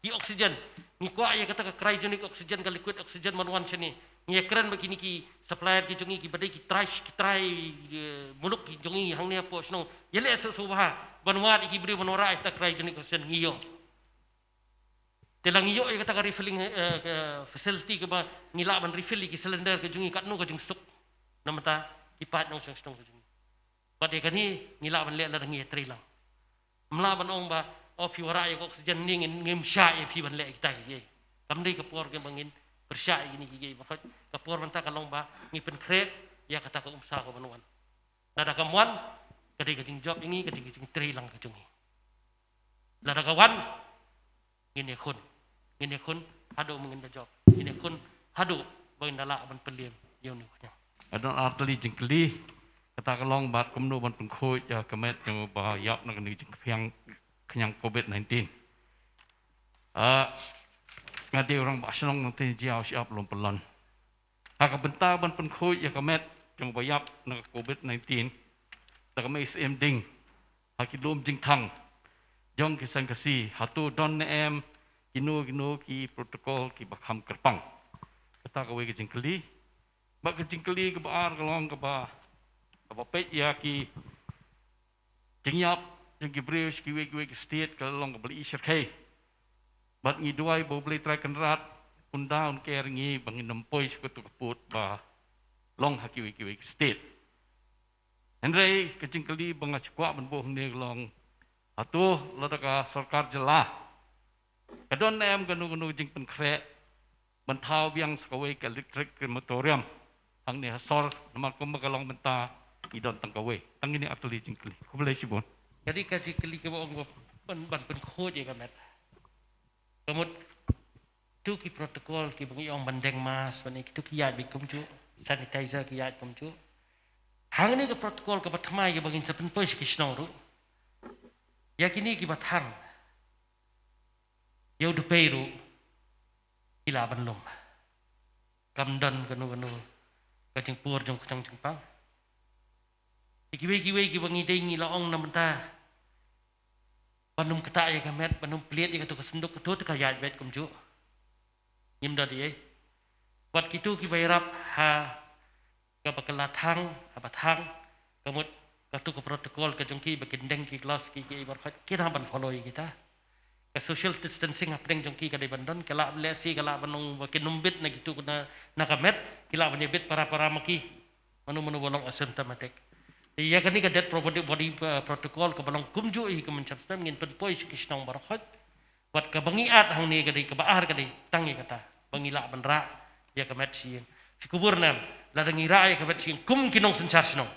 Ki oxygen, ngi kwah ïa kata ka cryogenic oxygen, ka liquid oxygen ban wan shane. Ngi ïa kren bad kine ki supplier ki jong ngi, kiba dei ki trai, ki trai, eh, muluk ki jong ngi hangne hapoh shnong. Ïa leh sngewbha ban wad ïa ki briew ban wanrah ïa kata cryogenic oxygen, ngi ïoh. Te la ngi ïoh ïa kata ka refilling, eh, ka facility kaba ngi lah ban refill ïa ki cylinder ka jong ngi, katno ka jingsuk na bynta ki paid nongshong shnong ka jong ngi. Bad ïa kane ngi lah ban leh lada ngi ïatreilang. Ym lah ban ong ba, oh, phi wanrah ïa ka oxygen ne ngin, ngim shah ïa phi ban leh kita kiei. Kam dei ka por kaba ngin pyrshah ïa kine kiei baroh. Ka por mynta ka long ba ngi pynkhreh ïa kata ka umsaw kaban wan. Lada kam wan, ka dei ka jingjop ïa ngi, ka dei ka jingtreilang ka jong ngi. Lada ka wan, ngin ïakhun. Ngin ïakhun haduh ba ngin da jop. Ngin ïakhun haduh ba ngin da lah ban pynliem ïa une u khñiang. Ka don ar tylli jingkylli, kata ka long bad kumno ban pynkhuid ïa ka met jong uba ïap na kane ka jingkhñiang, khñiang covid nineteen. Ah, nga dei u rangbah shnong nangta, jia u shyiap lum pyllun. Ha ka bynta ban pynkhuid ïa ka met jong uba ïap na ka covid nineteen, da ka mei syiem ding ha ki lum jingthang jong ki seng Khasi, hato don ne em kino kino ki protocol kiba kham kyrpang? Kata kawei ka jingkylli. Bad ka jingkylli kaba ar ka long kaba, kaba peit ïa ki jingïap jong ki briew sha kiwei kiwei ki state ka long kaba la i syrkhei. Bad ngi duwai ba U Blei Trai Kynrad un da un ker ïa ngi ba ngin ym poi sha kato ka pud ba long ha kiwei kiwei ki state. Hynrei ka jingkylli ba nga shu kwah ban buh hangne ka long, hato lada ka sorkar jylla ka don ne em kano kano ka jingpynkhreh ban thaw biang sa kawei ka electric crematorium hangne ha sor, namar kumba ka long mynta ngi don tang kawei. Tang kine ar tylli jingkylli. Khublei shibun. Ka dei ka jingkylli kaba ong ban, ban pynkhuid ïa ka met. Ka mut, kito ki protocol kiba ngi ong ban deng mask, ban ïa kito ki ïaid beit kumjuh, sanitizer ki ïaid kumjuh. Hangne ka protocol kaba thymmai kaba ngin sa pynpoi sha ki shnong ruh, ïa kine kiba thang ïa u dupei ruh ki lah ban lum. Kam don kano kano ka jingpur jong khñiang jingpang. Ïa kiwei kiwei kiba ngi dei ngi la ong na bynta ban ym ktah ïa ka met, ban ym plied ïa kato ka synduk, kato te ka ïaid beit kumjuh. Ngim don ei. Bad kito kiba ïarap ha kaba kylla thang, haba thang, ka mut kato ka protocol ka jong ki ba kin deng ki gloves ki, ki ei baroh ki nang ban follow ïa kita. Ka social distancing hapdeng jong ki ka dei ban don, ka lah lehse ka lah ban long ba kin ym bit na kito na, na ka met, ki lah ban ïa bit para para ma ki. Mano mano ba long asymptomatic. Te ïa kane ka dead body, body, eh, protocol kaba long kumjuh hi ka mynchap snem ngin pynpoi sha ki shnong baroh khoit. Bad kaba ngi add hangne ka dei, kaba ar ka dei tang ïa kata ba ngi lah ban rah ïa ka met shi ïing. Phi kubur ne em, lada ngi rah ïa ka met shi ïing kum ki nongsynshar shnong,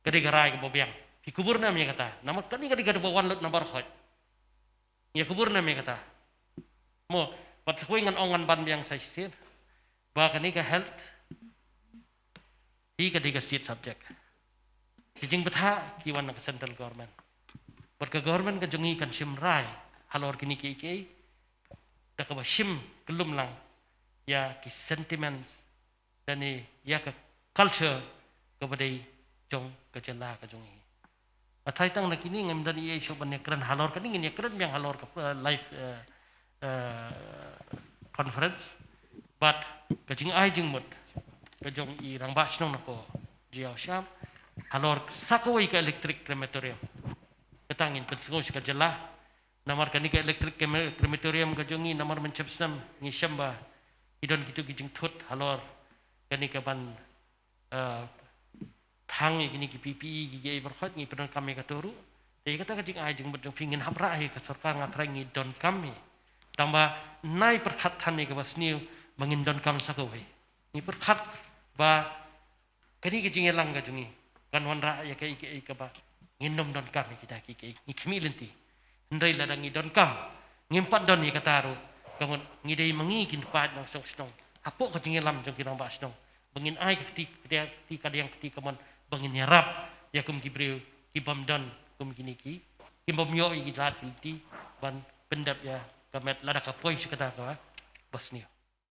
ka dei ka rai kaba biang. Phi kubur ne em ïa kata? Namar kane ka dei kaba wan lut na baroh khoit. Ïa kubur ne em ïa kata? Mo, bad sa kawei ngan ong, ngan ban biang sa shisien ba kane ka health hi ka dei ka state subject. Ki jingbthah ki wan na ka central government. Bad ka government ka jong ngi kan shim rai halor kine kiei kiei da kaba shim kyllum lang ïa ki sentiments lane ïa ka culture kaba dei jong ka jylla ka jong ngi. Athai tang na kine ngam don ei ei shuh ban ïakren halor kane, ngin ïakren biang halor ka, eh, live, eh, eh, conference. Bad ka jingai jingmut ka jong i rangbah shnong na ko Jaïaw Sham halor sa kawei ka electric crematorium. Kata ngin pynsngew sha ka jylla. Namar kane ka electric crema-, crematorium ka jong ngi, namar mynchap snem ngi shem ba ki don kito ki jingthut halor kane ka ban, eh, thang ïa kine ki P P E, ki, ki ei baroh khoit, ngi pyndonkam ïa kato ruh. Te kata ka jingai jingmut jong phi, ngin hap rah hi ka sorkar, nga trai ngi donkam hi. Tangba nai pyrkhat than ïa kaba sniew ba ngin donkam sa kawei. Ngi pyrkhat ba kane ka jingïalang ka jong ngi kan wanrah ïa kaei kaei kaba ngin nym donkam ïa kita kiei kiei. Ngi khmih lynti. Hynrei lada ngi donkam, ngim pat don ïa kata ruh, ka mut ngi dei ma ngi ki paid nongshong shnong hapoh ka jingïalam jong ki rangbah shnong ba ngin ai ka kti, kti, kti kadiang, kti kamon, ba ngin ïarap ïa kum ki briew ki bym don kum kine ki, ki bym ïoh ïa ki lad ki lynti ban pyndep ïa ka met lada ka poi sha kata kaba sniew.